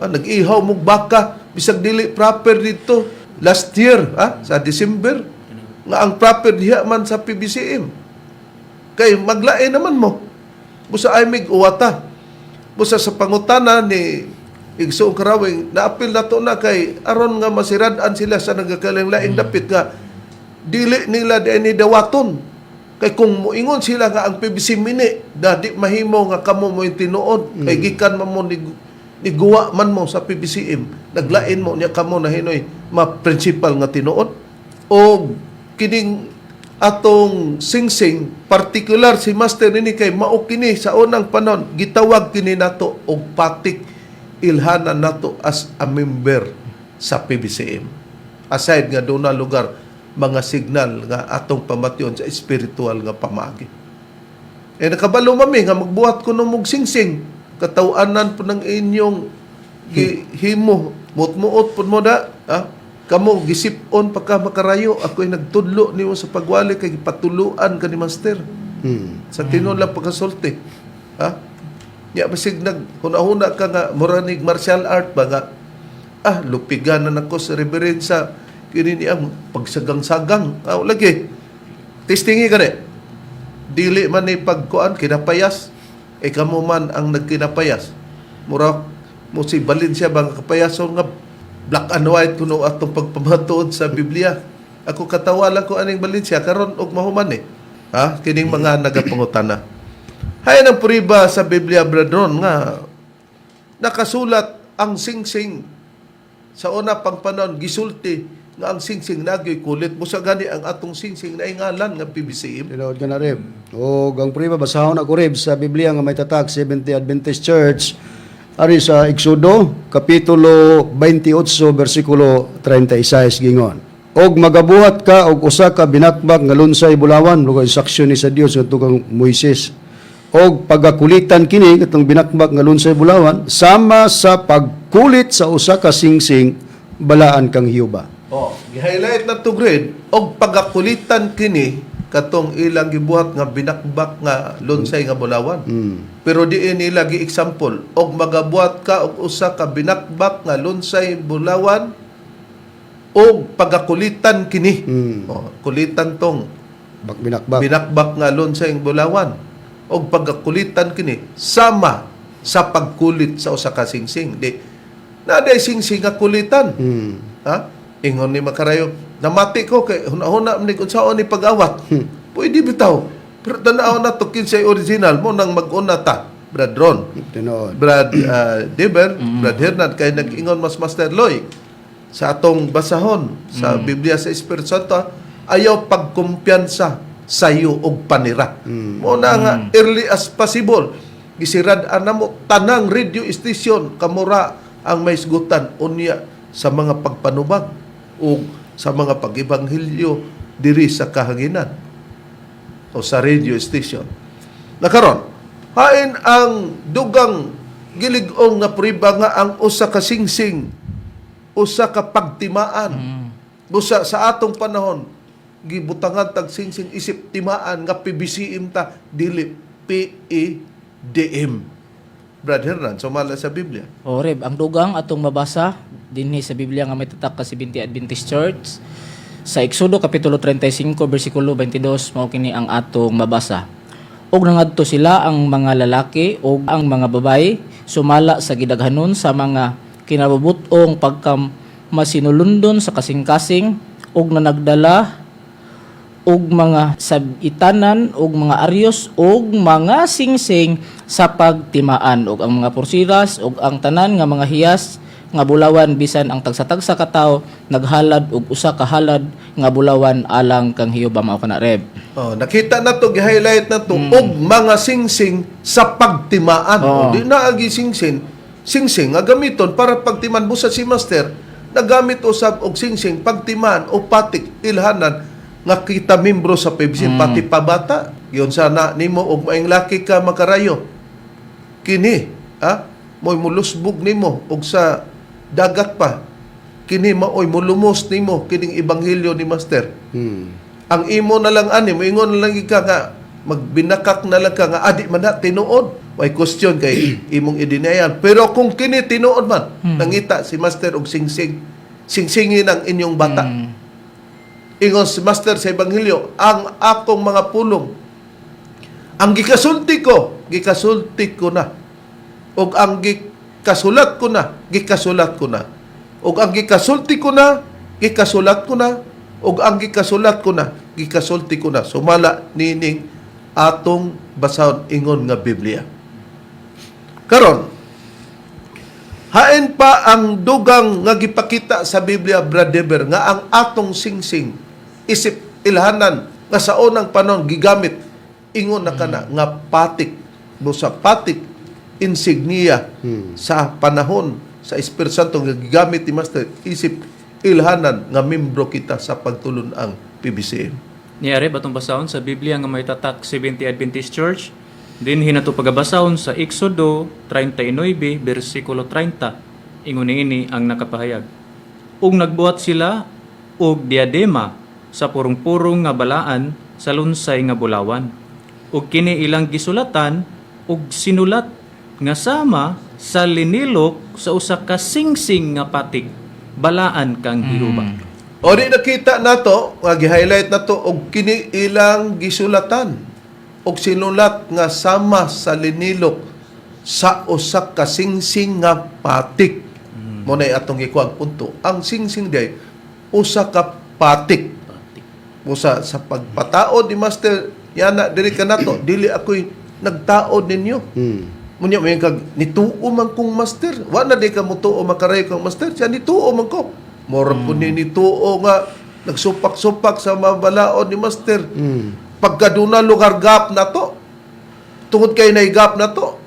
Ah, nag-ihaw mong baka bisag dili proper dito last year, sa December nga ang proper diha man sa PBCM. Kay maglain naman mo. Busa ay mig uwata. Busa sa pangutana ni Igsoong Karawing, naapil na to na kay aron nga masirad-an sila sa nagkakalang laing dapit nga dili nila di ni dawaton. Kay kung moingon sila nga ang PBC mini, da di mahimo nga kamo mo yung tinuod. Kay gikan man mo ni Niguwa man mo sa PBCM, naglain mo niya kamo na hinoy ma-principal nga tinuod. O kining atong singsing, particular si Master nini kay mao kini sa unang panahon gitawag kini nato og patik ilhanan nato as a member sa PBCM. Aside nga doon na lugar mga signal nga atong pamation sa espiritual nga pamaagi. Eh nakabalo mami nga magbuhat ko ng singsing katawanan po ng inyong gihimo, mutmuot po mo da, ah? Kamo gisip-on pagka makarayo, ako'y nagtudlo nimo sa pagwali kay gipatuluan ka ni master. Sa tinuod lang pagkasulti. Ha? Ya basig nag huna-huna ka nga muranig martial art ba nga lupigan na nako sa reverensa kini niya pagsagang-sagang. Ah, lagi. Testingi ka ni. Dili man ni pagkuan kinapayas. E kamo man ang nagkinapayas. Mura mo si Valencia ba nga kapayason nga black and white kuno atong pagpamatuod sa Biblia. Ako katawa lang ko aning Valencia karon og mahuman eh. Ha? Kining mga nagapangutana. Hay ang puriba sa Biblia, brethren, nga nakasulat ang singsing sa una pang panahon gisulti nga ang singsing nagyoy kulit mo sa gani ang atong singsing na ingalan nga PBCM. Tinuod ka na, Reb. O, ang priba, basahon ako, Reb, sa Biblia nga may tatak, Seventh-day Adventist Church, ari sa Exodo, Kapitulo 28, versikulo 36, gingon. Og magabuhat ka og usa ka binakbak nga lunsay bulawan, lugar instruction ni sa Dios nga kang Moises. Og pagakulitan kini katong binakbak nga lunsay bulawan sama sa pagkulit sa usa ka singsing balaan kang Hiuba. Oh, gi-highlight na to grade og pagakulitan kini katong ilang gibuhat nga binakbak nga lunsay nga bulawan. Pero diin nila gi-example og magabuhat ka og usa ka binakbak nga lunsay bulawan og pagakulitan kini. Oh, kulitan tong Binakbak. Binakbak nga lunsay bulawan og pagakulitan kini sama sa pagkulit sa usa ka singsing. Di na day singsing nga kulitan. Ha? Ingon ni Makarayo, namati ko kay huna-huna man ni kung saan ni pag-awat. Pwede bitaw. Pero tanaw na to kinsay original mo nang mag-una ta. Brad Ron, Tinuod. Brad Deber, Brad Hernan kay nag-ingon mas Master Loy sa atong basahon sa Biblia sa Espiritu Santo, ayaw pagkumpiyansa sa iyo og panira. Mo na nga early as possible gisirad-an na mo tanang radio station kamura ang may sgutan unya sa mga pagpanubag o sa mga pag-ebanghelyo diri sa kahanginan o sa radio station. Nakaron, hain ang dugang gilig-ong nga priba nga ang usa ka singsing, usa ka pagtimaan. Usa sa atong panahon gibutangan tag singsing isip timaan nga PBCM ta dili PEDM. Brad Hernan, sumala sa Biblia. O Reb, ang dugang atong mabasa dinhi sa Biblia nga may tatak ka Seventh-day Adventist Church sa Exodo kapitulo 35 bersikulo 22 mao kini ang atong mabasa. Og nangadto sila ang mga lalaki ug ang mga babayi sumala sa gidaghanon sa mga kinabubut-ong pagka masinulundon sa kasing-kasing ug nanagdala og mga sabitanan og mga aryos og mga singsing sa pagtimaan og ang mga pursiras og ang tanan nga mga hiyas nga bulawan, bisan ang tagsa-tagsa ka tawo naghalad og usa ka halad nga bulawan alang kang Jehova. Mao kana, Reb. Oh, nakita na to, gi-highlight na to og mga singsing sa pagtimaan. Oo. O, di na agi singsing, singsing nga gamiton para pagtiman busa si master nagamit usab og singsing pagtimaan o patik ilhanan nga kita membro sa PBC pati pabata. Giyon sana nimo og maing laki ka makarayo. Kini, ha? Mo'y mulusbog nimo og sa dagat pa. Kini maoy mulumos nimo kining ebanghelyo ni master. Ang imo na lang ani, moingon na lang ka nga magbinakak na lang ka nga adi man na tinuod. Way question kay imong idinayan. Pero kung kini tinuod man, nangita si master og singsing, singsingin ang inyong bata. Ingon si master sa ebanghelyo, ang akong mga pulong, ang gikasulti ko na. Og ang gikasulat ko na, gikasulat ko na. Og ang gikasulti ko na, gikasulat ko na. Og ang gikasulat ko na, gikasulti ko na. Sumala nining atong basahon ingon nga Biblia. Karon, Hain pa ang dugang nga gipakita sa Biblia, Brad Dever, nga ang atong singsing isip ilhanan nga sa unang panahon gigamit ingon na kana nga patik, busa patik insignia sa panahon sa Espiritu Santo nga gigamit ni Master isip ilhanan nga membro kita sa pagtulun-ang PBCM. Niari batong basahon sa Biblia nga may tatak Seventh Adventist Church dinhi nato pagabasahon sa Exodo 39 bersikulo 30. Ingon niini ang nakapahayag. Ug nagbuhat sila og diadema sa purong-purong nga balaan sa lunsay nga bulawan. Ug kini ilang gisulatan og sinulat nga sama sa linilok sa usa ka singsing nga patik, balaan kang Jehova. O di nakita nato, nga gi-highlight nato og kini ilang gisulatan og sinulat nga sama sa linilok sa usa ka singsing nga patik. Mo na atong gikuha ang punto. Ang singsing day usa ka patik. Usa sa pagpataod ni Master yana diri kanato, dili ako'y nagtaod ninyo. Munya may kag nituo man kong master. Wa na di ka mutuo makaray kang master. Siya nituo man ko. Mura po ni nituo nga nagsupak-supak sa mabalaod ni master. Pagkaduna lugar gap na to. Tungod kay nay gap na to.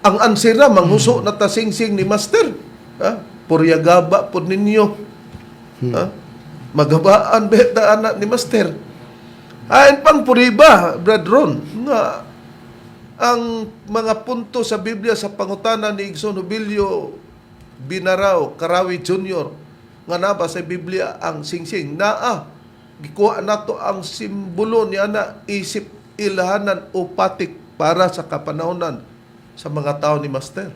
Ang ansira manghuso na ta singsing ni master. Ha? Puryagaba po ninyo. Ha? Magabaan beta anak ni master. Ayon pang puriba, Brad Ron, nga ang mga punto sa Biblia sa pangutana ni Igsoon Hubilyo Binaraw Karawi Jr. nga naba sa Biblia ang singsing naa gikuha nato ang simbolo niya na isip ilhanan o patik para sa kapanahonan sa mga tao ni Master.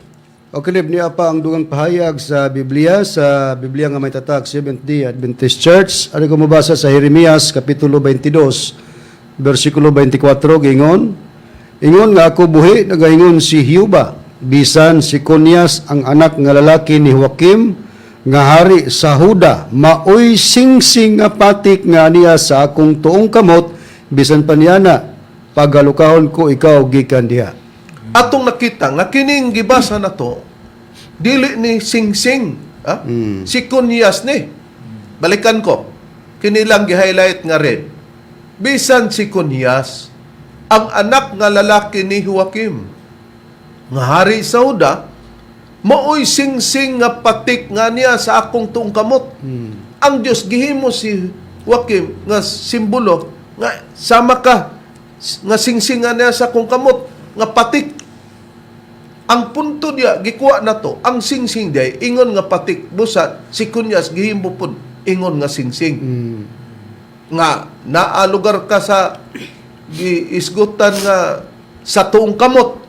O kinib niya pa ang dugang pahayag sa Biblia nga may tatak Seventh-day Adventist Church. Ano ko mabasa sa Jeremias kapitulo 22 bersikulo 24, gingon: "Ingon nga ako buhi, nagaingon si Huba, bisan si Conias ang anak nga lalaki ni Joaquim nga hari sa Huda maoy singsing nga patik nga niya sa akong tuong kamot, bisan pa niya na pagalukahon ko ikaw gikan diha." Atong nakita nga kining gibasa na to dili ni singsing, ha? Si Kunyas ni. Balikan ko. Kini lang gi-highlight nga red. Bisan si Kunyas ang anak nga lalaki ni Joaquim nga hari sa Huda maoy singsing nga patik nga niya sa akong tuong kamot. Ang Dios gihimo si Joaquim nga simbolo nga sama ka nga singsing nga niya sa akong kamot nga patik. Ang punto niya gikuha na to, ang singsing day ingon nga patik, busa si Kunyas gihimo pud ingon nga singsing. Nga naa lugar ka sa giisgutan nga sa tuong kamot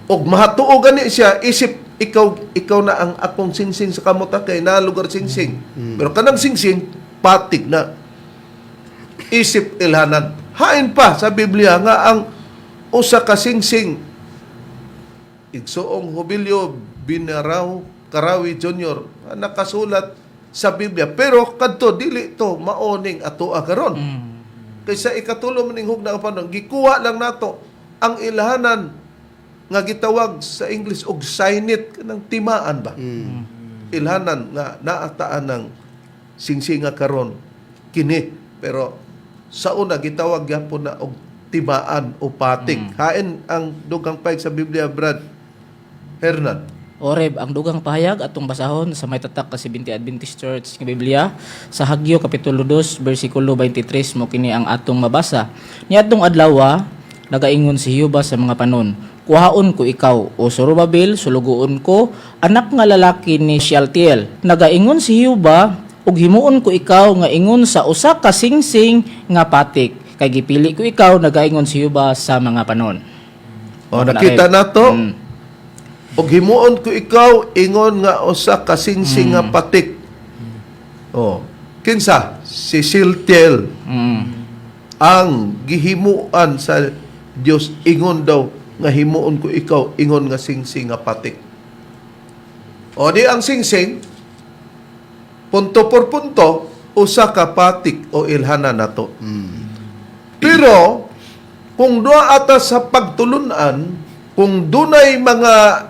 og mahatuo gani siya isip ikaw ikaw na ang akong singsing sa kamot ha, kay naa lugar singsing. Pero kanang singsing patik na isip ilhanan. Hain pa sa Biblia nga ang usa ka singsing, Igsoong Hubilyo Binaraw Karawi Jr., nga nakasulat sa Biblia, pero kadto dili to maoning atoa karon. Kaysa ikatulo maning hugna ang panahon, gikuha lang nato ang ilhanan nga gitawag sa English og signet, kanang timaan ba. Ilhanan nga naataan ng singsinga karon kini, pero sa una gitawag gyapon na og timaan o patik. Hain ang dugang pahayag sa Biblia, Brad Hernan? Oreb, ang dugang pahayag atong basahon sa may tatak ka Seventh Adventist Church nga Biblia sa Hagyo kapitulo 2 bersikulo 23, mo kini ang atong mabasa. Niadtong adlaw nagaingon si Jehova sa mga panon, "Kuhaon ko ikaw, o Zorobabel, sulugoon ko, anak nga lalaki ni Shealtiel. Nagaingon si Jehova, ug himuon ko ikaw nga ingon sa usa ka singsing nga patik kay gipili ko ikaw, nagaingon si Jehova sa mga panon." O, nakita nato. "Og himuon ko ikaw ingon nga usa ka singsing nga patik." Oh, kinsa? Si Shealtiel ang gihimuan sa Dios ingon daw nga himuon ko ikaw ingon nga singsing nga patik. O di ang singsing, punto por punto, usa ka patik o ilhanan nato. Pero kung doa ata sa pagtulunan, kung dunay mga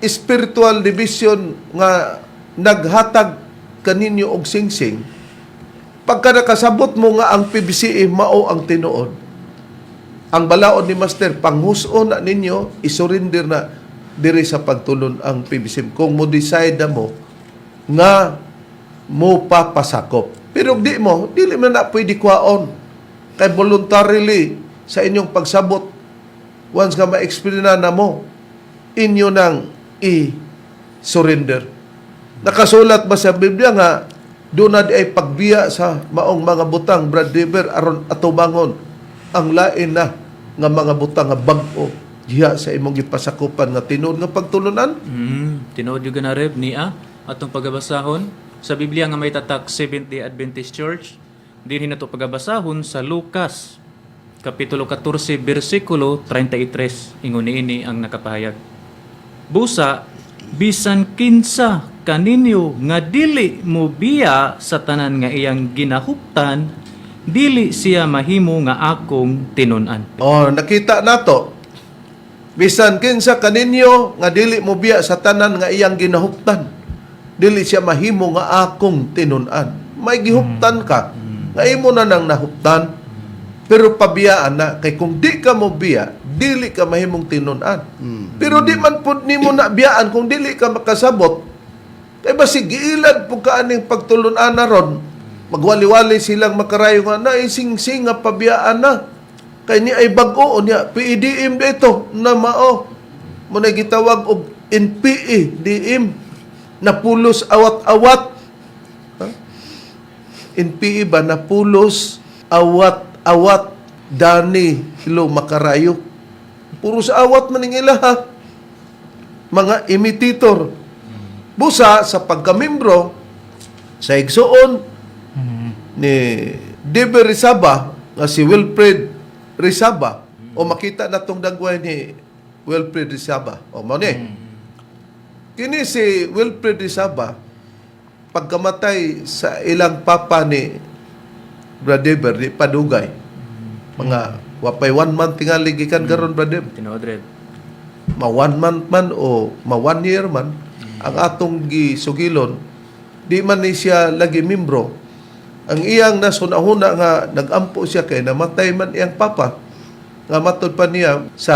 spiritual division nga naghatag kaninyo og singsing, pagka nakasabot mo nga ang PBCE mao ang tinuod, ang balaod ni Master, panghuson na ninyo, isurrender na diri sa pagtulon ang PBCM. Kung mo decide na mo nga mo papasakop. Pero di mo, dili man na pwede kuhaon. Kay voluntarily sa inyong pagsabot, once nga ma-explain na na mo, inyo nang i-surrender. Nakasulat ba sa Biblia nga doon na di ay pagbiya sa maong mga butang, Brad Dever, aron atubangon ang lain na nga mga butang nga bag-o diha sa imong gipasakupan nga tinuod nga pagtulunan? Tinuod yung na, Reb, niya atong pagabasahon sa Biblia nga may tatak Seventh-day Adventist Church. Dinhi nato pagabasahon sa Lucas kapitulo 14 bersikulo 33, ingon niini ang nakapahayag. Busa bisan kinsa kaninyo nga dili mo biya sa tanan nga iyang ginahuptan, dili siya mahimo nga akong tinun-an. Oh, nakita nato. Bisan kinsa kaninyo nga dili mo biya sa tanan nga iyang ginahuptan, dili siya mahimo nga akong tinun-an. May gihuptan ka, nga imo na nang nahuptan, pero pabiyaan na kay kung di ka mo biya, dili ka mahimong tinun-an. Pero di man pud nimo na biyaan kung dili ka makasabot. Kay basig giilad pud ka aning pagtulun-an na ron, magwali-wali silang makarayo nga naisingsing nga pabiyaan na. Kay ni ay bag-o niya PEDM dito na mao. Mo na gitawag og NPE DM na pulos awat-awat. Ha? NPE ba na pulos awat-awat dani hilo makarayo. Puro sa awat man ning ila ha. Mga imitator. Busa sa pagkamimbro sa igsuon ni Deber Rizaba nga si Wilfred Rizaba, o makita na tong dagway ni Wilfred Rizaba o mao ni kini si Wilfred Rizaba, pagkamatay sa ilang papa ni Brother di padugay, mga wapay one month tingali gikan karon, Brother. Tinuod, Reb. Ma one month man o ma one year man ang atong gisugilon, di man ni siya lagi membro. Ang iyang nasunahuna nga nagampo siya kay namatay man iyang papa, nga matud pa niya sa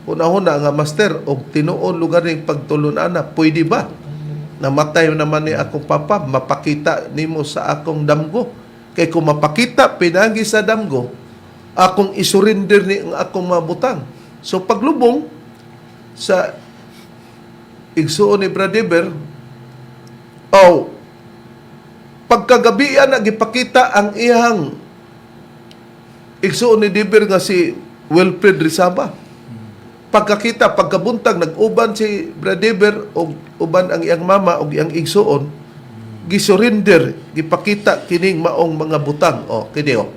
hunahuna nga, "Master, og tinuod lugar ning pagtulun-ana, pwede ba namatay naman ni akong papa, mapakita nimo sa akong damgo? Kay kung mapakita pinagi sa damgo, akong isurrender ni ang akong mabutang." So paglubong sa igsuon ni Bradiber, oh, pagkagabian na gipakita ang iyang igsuon ni Deber nga si Wilfred Rizaba. Pagkakita, pagkabuntag, nag-uban si Bradiber og uban ang iyang mama og iyang igsuon, gisurrender, gipakita kining maong mga butang. O, kini o.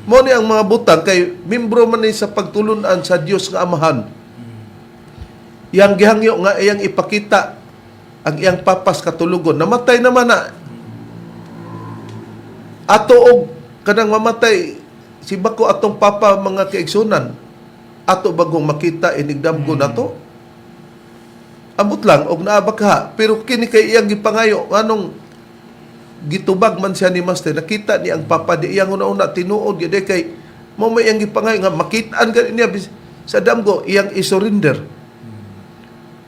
Mo ni ang mga butang kay membro man ni sa pagtulunan sa Dios nga Amahan. Yang gihangyo nga iyang ipakita ang iyang papas katulugon. Namatay naman na. Ato og kanang mamatay si bako atong papa, mga kaigsunan. Ato bagong makita inigdamgo nato. Amot lang og naa ba ka, pero kini kay iyang gipangayo anong gitubag man siya ni Master, nakita ni ang papa, di iyang una-una tinuod gyud eh, kay mo may iyang gipangayo nga makitaan gani niya sa damgo iyang isurrender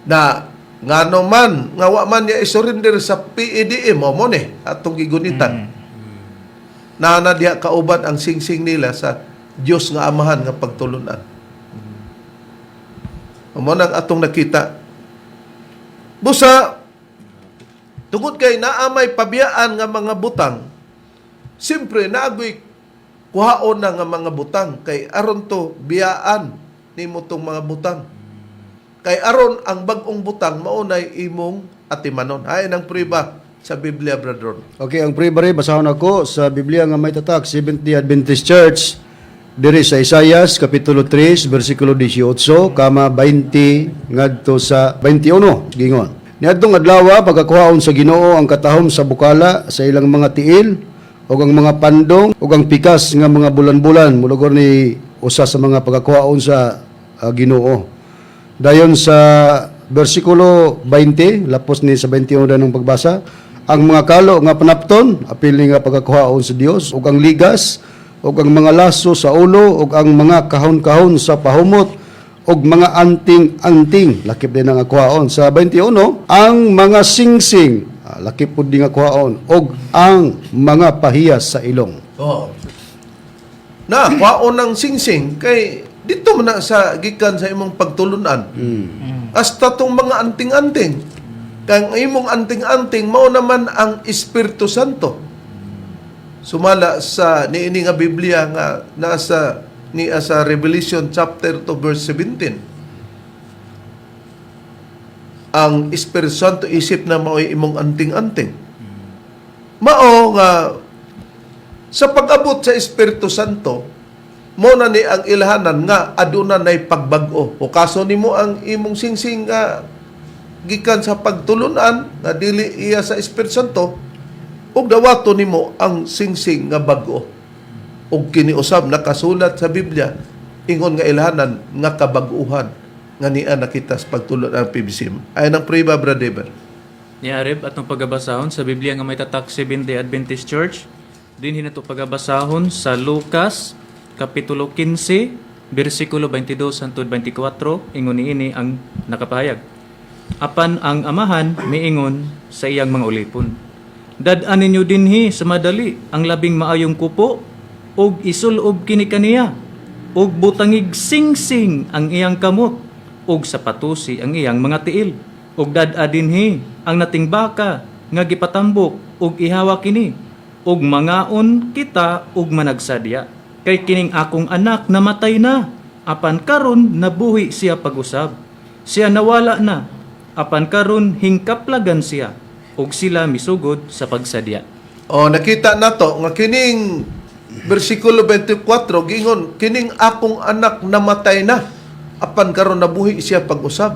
na ngano man nga wa man niya isurrender sa PEDM mo mo ni atong gigunitan na na diha kauban ang singsing nila sa Dios nga Amahan nga pagtulunan. Mo nang atong nakita. Busa tungod kay naa may pabiyaan nga mga butang, siyempre naagoy kuhaon na nga mga butang kay aron to biyaan nimo tong mga butang. Kay aron ang bag-ong butang maunay imong atimanon. Ay nang priba sa Biblia, Brother Ron. Okay, ang prebare, basahon ako sa Biblia nga may tatak, Seventh-day Adventist Church, diri sa Isayas, Kapitulo 3, versikulo 18, kama 20, ngadto sa 21, gingon. Niadtong adlaw, pagkakuhaon sa Ginoo ang katahom sa bukala sa ilang mga tiil, ug ang mga pandong, ug ang pikas nga mga bulan-bulan, mulugor ni usa sa mga pagkakuhaon sa Ginoo. Dayon sa Bersikulo 20, lapos ni sa 21 ng pagbasa, ang mga kalo nga panapton, apil ni nga pagkakuhaon sa Dios, ug ang ligas, ug ang mga laso sa ulo, ug ang mga kahon-kahon sa pahumot, ug mga anting-anting, lakip din ang kuhaon. Sa 21, ang mga singsing, lakip pud din nga kuhaon, ug ang mga pahiyas sa ilong. Oh. Na, kwaon ng singsing kay dito man na sa gikan sa imong pagtulunan. Hasta tong mga anting-anting. Kang imong anting-anting mao naman ang Espiritu Santo. Sumala sa niini nga Biblia nga nasa niya sa Revelation chapter 2 verse 17. Ang Espiritu Santo isip na mao'y imong anting-anting. Mao nga sa pag-abot sa Espiritu Santo, mo na ni ang ilhanan nga aduna nay pagbag-o. O kaso nimo ang imong singsing nga gikan sa pagtulunan nga dili iya sa Espiritu Santo, ug dawato nimo ang singsing nga bag-o. Ug kini usab nakasulat sa Biblia ingon nga ilhanan nga kabag-uhan nga niya nakita sa pagtulon ang PBCM. Ay nang priba, Brother Eber. Ni Areb, atong pagabasahon sa Biblia nga may tatak Seventh-day Adventist Church. Dinhi nato pagabasahon sa Lucas kapitulo 15 bersikulo 22 hangtod 24, ingon niini ang nakapahayag. Apan ang amahan miingon sa iyang mga ulipon: "Dad-an ninyo dinhi sa madali ang labing maayong kupo ug isulob kini kaniya, ug butangig singsing ang iyang kamot ug sapatusi ang iyang mga tiil. Ug dad-a dinhi ang nating baka nga gipatambok ug ihawa kini, ug mangaon kita ug managsadya. Kay kining akong anak namatay na, apan karon nabuhi siya pag-usab. Siya nawala na, apan karon hingkaplagan siya." Ug sila misugod sa pagsadya. O nakita nato nga kining bersikulo 24 giingon kining akong anak namatay na, apan karon nabuhi siya pag-usab.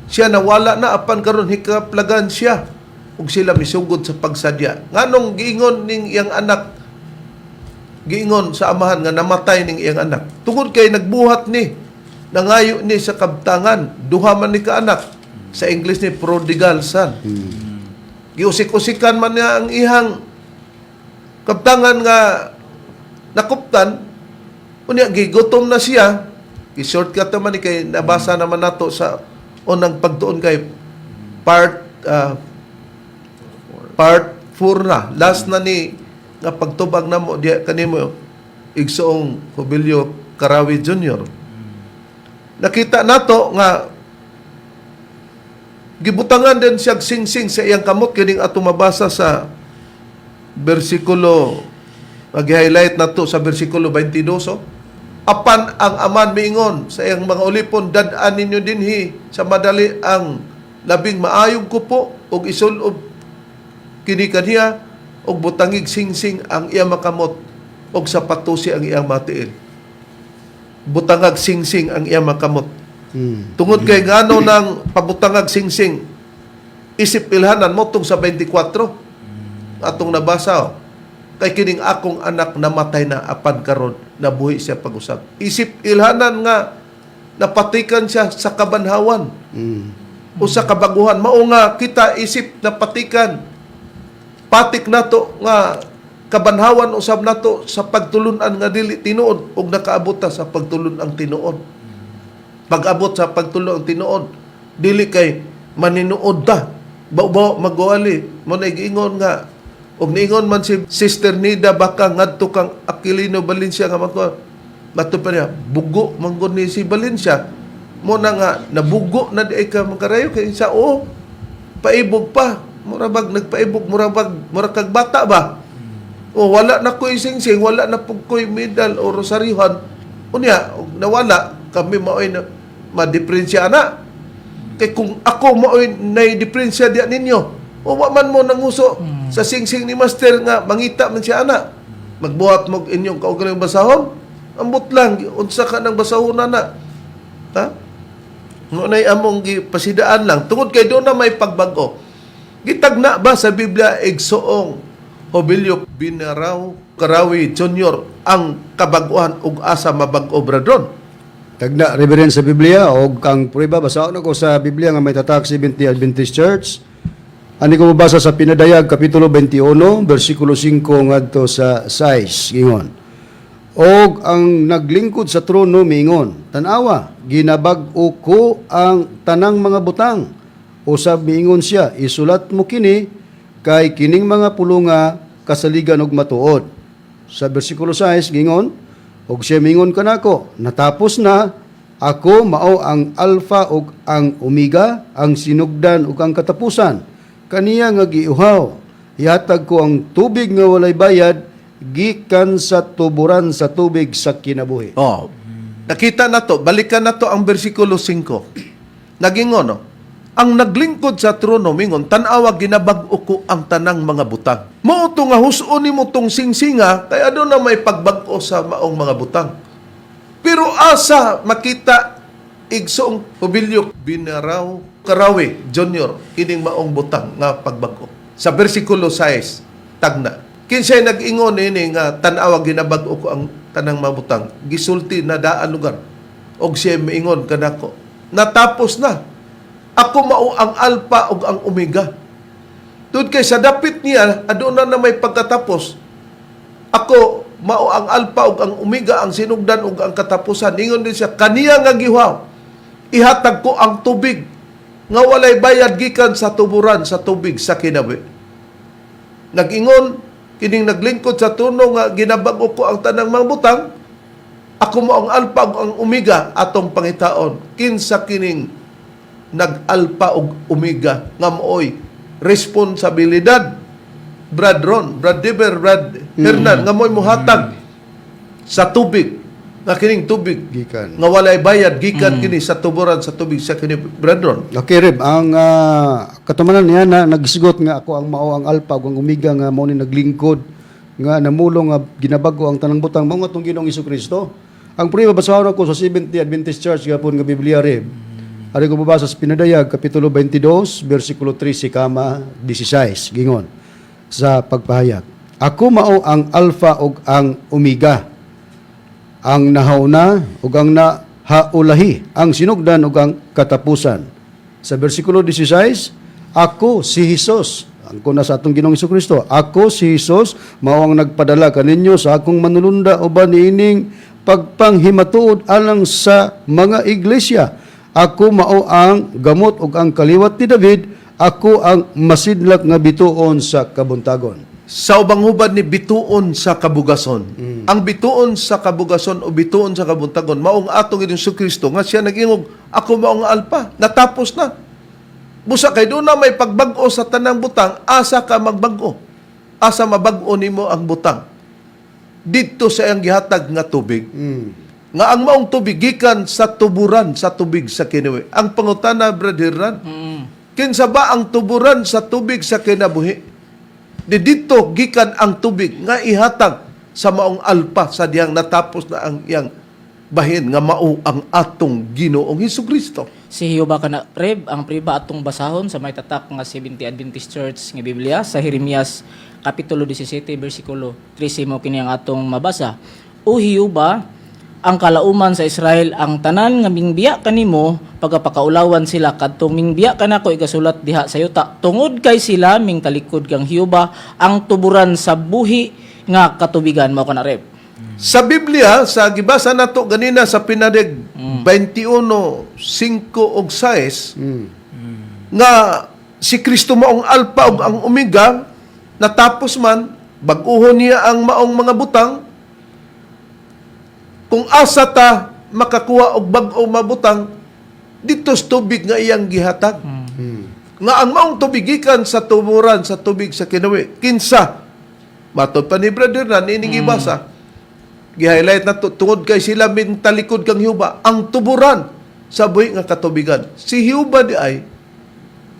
Siya nawala na, apan karon hikaplagan siya. Ug sila misugod sa pagsadya. Nganong giingon ning iyang anak, giingon sa amahan nga namatay ning iyang anak? Tungod kay nagbuhat ni, nangayo ni sa kabtangan, duha man ni ka anak. Sa English ni prodigal son. Giusik-usikan man niya ang ihang kabtangan nga nakuptan. Unya gigutom na siya. I-shortcut naman ni kay nabasa naman nato sa unang pagtuon kay part 4 na, last na ni nga pagtubag namo diya kanimo, igsoong Jubilio Karawi Jr. Nakita nato nga gibutangan din siya singsing sa iyang kamot, kining ato mabasa sa bersikulo, mag-highlight na to sa bersikulo 22. Oh. Apan ang aman miingon sa iyang mga ulipon, "Dad-an ninyo dinhi sa madali ang labing maayong kupo ug isulob kini kaniya, ug butangig singsing ang iyang makamot ug sapatusi ang iyang matiil." Butangag singsing ang iyang makamot. Tungod kay ngano ng pabutangag singsing isip ilhanan mo tung sa 24 atong nabasa, oh. Kay kining akong anak namatay na, apan karon nabuhi siya pag-usab. Isip ilhanan nga napatikan siya sa kabanhawan o sa kabaguhan. Mao nga kita isip napatikan, patik nato nga kabanhawan usab nato sa pagtulunan nga dili tinuod ug nakaabot ta sa pagtulun-ang tinuod. Pag-abot sa pagtulun ang tinuod, dili kay maninuod ta. Baw magwali mo na giingon nga og niingon man si Sister Nida baka ngadto kang Aquilino Valencia nga mako mato pa niya bugo manggod ni si Valencia mo na nga nabugo na di ay ka magkarayo kay sa o paibog pa, mura bag nagpaibog, mura bag mura kag bata ba. O wala na ko'y singsing, wala na pug ko'y medal o rosaryohan. Unya og nawala kami, maoy na madiperensya na kay kung ako maoy nay diferensya diya ninyo, o wa man mo nanguso sa singsing ni master nga mangita man siya ana, magbuhat mo inyong kaugalingong basahon, ambot lang unsa ka nang basahon na, ha. Mo nay among gipasidaan lang tungod kay doon na may pagbag-o. Gitagna ba sa Biblia, igsoong Hobilio Binaraw Karawi Jr., ang kabaguhan ug asa mabag-o, bradron? Tagna, Reverend, sa Biblia og ang prueba, basahon ako sa Biblia nga may tatak Seventh Adventist Church. Ani ko mabasa sa Pinadayag kapitulo 21 bersikulo 5 ngadto sa 6, ingon. Og ang naglingkod sa trono miingon, "Tan-awa, ginabag-o ko ang tanang mga butang." Usab miingon siya, "Isulat mo kini kay kining mga pulunga kasaligan og matuod." Sa bersikulo 6 gingon, "Og siya mingon kanako, 'Natapos na. Ako mao ang Alpha ug ang Omega, ang sinugdan ug ang katapusan. Kaniya nga giuhaw, ihatag ko ang tubig nga walay bayad gikan sa tuburan sa tubig sa kinabuhi." Oh. Nakita na to, balikan na to ang bersikulo 5. Nagingon, no? Ang naglingkod sa trono mingon, "Tan-awa, ginabag-o ko ang tanang mga butang." Mao to nga huson nimo tong singsinga kay aduna may pagbag-o sa maong mga butang. Pero asa makita, igsoong Pubilyo Binaraw Karawi Junior, kining maong butang nga pagbag-o? Sa bersikulo 6, tagna. Kinsay nag-ingon ini nga "Tan-awa, ginabag-o ko ang tanang mga butang"? Gisulti na daan lugar. Og siya miingon kanako, "Natapos na. Ako mao ang Alpha ug ang Omega." Tud kay sa dapit niya aduna na may pagkatapos. "Ako mao ang Alpha ug ang Omega, ang sinugdan ug ang katapusan." Ingon din siya, "Kaniya nga giuhaw, ihatag ko ang tubig nga walay bayad gikan sa tuburan sa tubig sa kinabuhi." Nag-ingon kining naglingkod sa trono nga "Ginabag-o ko ang tanang mga butang. Ako mao ang Alpha ug ang Omega." Atong pangitaon, kinsa kining nag-Alpha ug Omega nga mooy responsibilidad, Brad Ron, Brad Dever, Brad Hernan, nga mo'y muhatag sa tubig nga kining tubig Gikan. Nga walay bayad gikan kini sa tuburan sa tubig sa kini, Brad Ron? Okay, Reb, ang katumanan niya na nagisgot nga "Ako ang mao ang Alpha ug ang Omega" nga mao ni naglingkod nga namulong nga ginabago ang tanang butang, mao nga atong Ginoong Kristo. Ang prueba, basahon ako sa Seventh Adventist Church gapon nga Biblia, Reb. Ari ko mabasa sa Pinadayag kapitulo 22 bersikulo 13 kama 16, gingon sa pagpahayag. "Ako mao ang Alpha ug ang Omega, ang nahauna ug ang nahaulahi, ang sinugdan ug ang katapusan." Sa bersikulo 16, "Ako si Jesus," ang kuna sa atong Ginoong Kristo, "Ako si Jesus, mao ang nagpadala kaninyo sa akong manulunda uban niining pagpanghimatuod alang sa mga iglesia. Ako mao ang gamot ug ang kaliwat ni David, ako ang masidlak nga bituon sa kabuntagon." Sa ubang hubad ni bituon sa kabugason. Ang bituon sa kabugason o bituon sa kabuntagon maong atong Ginoong Kristo nga siya nag-ingog, "Ako maong Alpha, natapos na." Busa kay doon na may pagbag-o sa tanang butang, asa ka magbag-o? Asa mabag-o nimo ang butang? Didto sa iyang gihatag nga tubig. Nga ang maong tubig gikan sa tuburan sa tubig sa kinabuhi. Ang pangutana, Brother Ran, kinsa ba ang tuburan sa tubig sa kinabuhi? Di didto gikan ang tubig nga ihatag sa maong Alpha sa diyang natapos na ang iyang bahin nga mao ang atong Ginoong Hesus Kristo. Si Jehova kana, Reb, ang priba atong basahon sa may tatak nga Seventh Adventist Church nga Biblia sa Jeremias kapitulo 17 bersikulo 13, mo kini ang atong mabasa. "O Jehova, ang kalauman sa Israel, ang tanan nga mingbiya kanimo, pagapakaulawan sila kadtong mingbiya kanako igasulat diha sa yuta tungod kay sila mingtalikod kang Jehova, ang tuburan sa buhi nga katubigan." Mao kana, Reb. Sa Biblia, sa gibasa nato ganina sa Pinadayag 21, 5 ug 6, nga si Kristo maong Alpha ug ang Omega, natapos man, bag-uhon niya ang maong mga butang. Kung asa ta makakuha og bag-o mabutang? Didto sa tubig nga iyang gihatag. Nga ang maong tubig gikan sa tuburan sa tubig sa kinabuhi. Kinsa? Matod pa ni Brother na ining gibasa. Gi-highlight na to, tungod kay sila mintalikod kang Jehova, ang tuburan sa buhi nga katubigan. Si Jehova di ay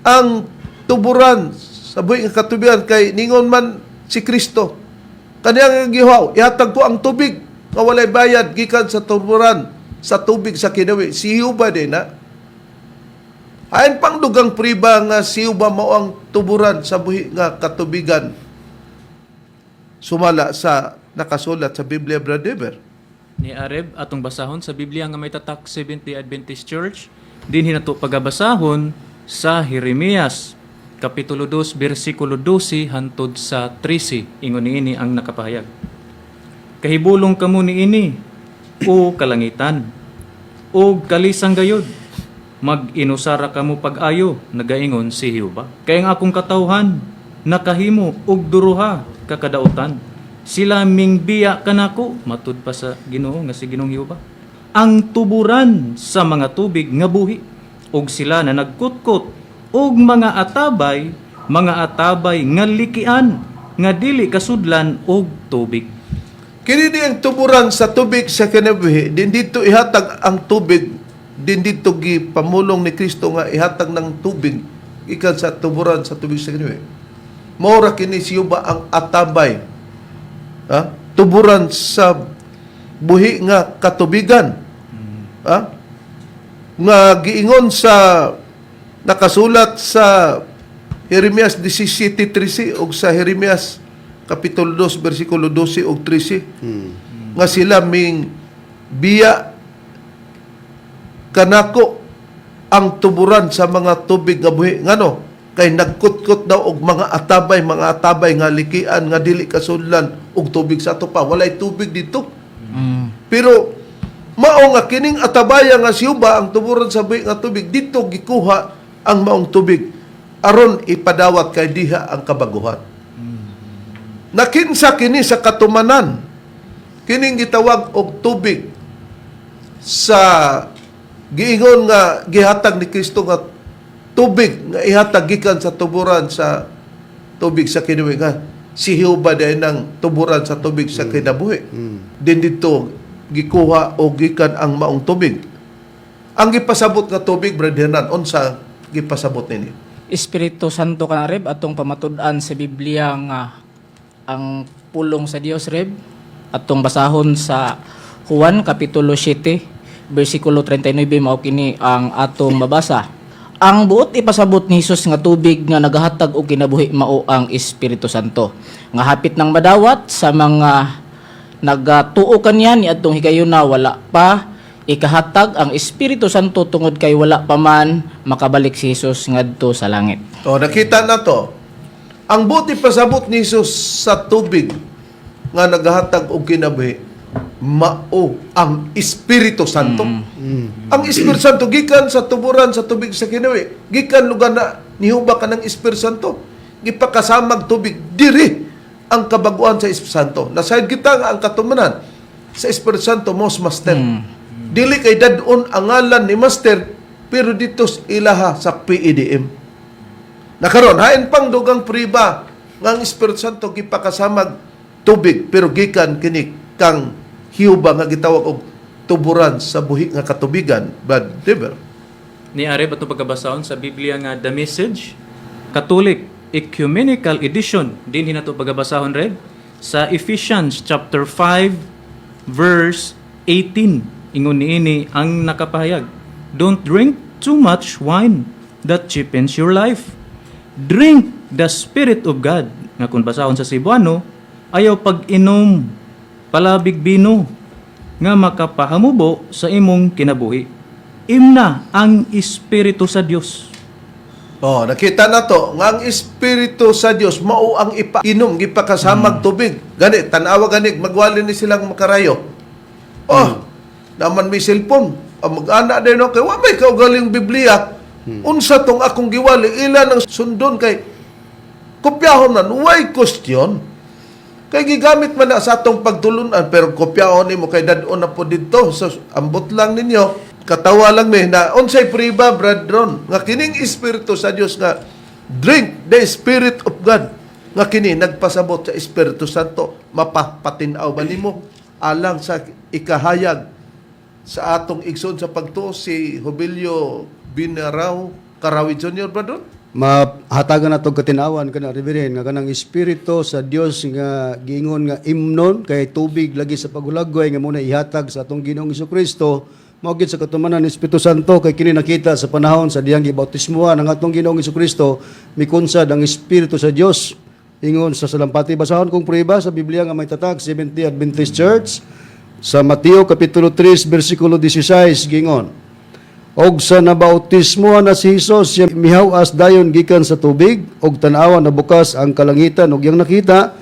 ang tuburan sa buhi nga katubigan kay ningon man si Kristo. "Kaniyang giuhaw, ihatag ko ang tubig nga walay bayad gikan sa tuburan sa tubig sa kinabuhi." Si Jehova din na. Ayon pang dugang priba nga si Jehova mao ang tuburan sa buhi nga katubigan sumala sa nakasulat sa Biblia, Brother Dever. Ni Areb, atong basahon sa Biblia nga may tatak Seventh-day Adventist Church, dinhi nato pagabasahon sa Jeremias kapitulo 2 bersikulo 12 hantod sa 13. Ingon niini ang nakapahayag. "Kahibulong kamo niini, o kalangitan, o kalisang gayod. Mag-inusara kamo pag-ayo, nagaingon si Jehova. Kay ang akong katawhan nakahimo og duruha ka kadautan. Sila mingbiya kanako," matud pa sa Ginoo nga si Ginoong Jehova, "ang tuburan sa mga tubig nga buhi, ug sila na nagkutkot og mga atabay, mga atabay nga likian nga dili kasudlan og tubig." Kini ni ang tuburan sa tubig sa kinabuhi, din dito ihatag ang tubig, din dito gipamulong ni Kristo nga ihatag ng tubig gikan sa tuburan sa tubig sa kinabuhi. Mao ra kini siya ba ang atabay. Ha? Tuburan sa buhi nga katubigan. Ha? Nga giingon sa nakasulat sa Jeremias 17:13 ug sa Jeremias kapitulo 2 bersikulo 12 ug 13 nga sila ming biya kanako ang tuburan sa mga tubig nga buhi. Ngano? Kay nagkutkot daw og mga atabay nga likian nga dili kasudlan og tubig. Sa ato pa, walay tubig dito. Pero mao nga kining atabaya nga siyuba ang tuburan sa buhi nga tubig, dito gikuha ang maong tubig aron ipadawat kay diha ang kabaguhan. Nakinsa kini sa katumanan kining gitawag og tubig sa giingon nga gihatag ni Kristo nga tubig nga ihatag gikan sa tuburan sa tubig sa kinabuhi nga si Jehova dahil ng tuburan sa tubig sa kinabuhi. Din dito gikuha o gikan ang maong tubig. Ang gipasabot nga tubig, Brother Hernan, unsa gipasabot nini? Espiritu Santo kana, Reb, atong pamatud-an sa Biblia nga ang pulong sa Dios, Reb. Atong basahon sa Juan kapitulo 7 bersikulo 39, mao kini ang atong mabasa. Ang buot ipasabot ni Hesus nga tubig nga nagahatag og kinabuhi mao ang Espiritu Santo nga hapit nang madawat sa mga nagatuo kaniya. Niadtong higayuna wala pa ikahatag ang Espiritu Santo tungod kay wala pa man makabalik si Jesus ngadto sa langit. O, nakita na to. Ang buot ipasabot ni Jesus sa tubig nga nagahatag og kinabuhi mao ang Espiritu Santo. Ang Espiritu Santo gikan sa tuburan sa tubig sa kinabuhi. Gikan lugar na nihuba ka ng Espiritu Santo. Gipakasamag tubig diri ang kabaguan sa Espiritu Santo. Nasayod kita nga ang katumanan sa Espiritu Santo mos master. Dili kay dad-on ang ngalan ni master, pero dito sa ilaha sa PEDM. Nakaron, hain pang dugang priba nga ang Espiritu Santo gipakasamag tubig, pero gikan kini kang Jehova nga gitawag og tuburan sa buhi nga katubigan, Brad Dever. Ni Areb, atong pagkabasahon sa Biblia nga The Message Catholic Ecumenical Edition. Dinhi nato pagabasahon, Reb, sa Ephesians chapter 5 verse 18. Ingon niini ang nakapahayag, "Don't drink too much wine that cheapens your life. Drink the Spirit of God." Nga kung basahon sa Cebuano, "Ayaw pag-inom palabig bino nga makapahamubo sa imong kinabuhi. Imna ang Espiritu sa Dios." Oh, nakita na to nga ang Espiritu sa Dios mao ang ipainom, gipakasamag tubig. Gani tan-awa gani magwali ni silang makarayo. Oh, naman may cellphone. Ang mag-ana din no kay wa may kaugaling Biblia. Unsa tong akong giwali, ila nang sundon kay kopyahon man, way question. Kay gigamit man na sa atong pagtulunan, pero kopyahon nimo kay dad-on na po didto. So ambot lang ninyo, katawa lang mi na unsay priba, Brad Ron, nga kining Espiritu sa Dios nga "drink the Spirit of God" nga kini nagpasabot sa Espiritu Santo, mapapatinaw ba nimo alang sa ikahayag sa atong igsoon sa pagtuo, si Jubilio Binaraw Karawi Jr., Brad Ron? Mahatagan nato katinawan kana, Reverend, nga kanang Espiritu sa Dios nga giingon nga imnon kay tubig lagi sa paghulagway nga muna ihatag sa atong Ginoong Kristo, mao gid sa katumanan ni Espiritu Santo, kay kini nakita sa panahon sa diyang gibautismohan ang atong Ginoong Kristo, mikunsad ang Espiritu sa Dios ingon sa salampati. Basahon kong prueba sa Biblia nga may tatag Seventh-day Adventist Church. Sa Mateo kapitulo 3 bersikulo 16 gingon, "Og sa nabautismo na si Hesus, siya mihaw-as dayon gikan sa tubig, og tan-awa, nabukas ang kalangitan, og iyang nakita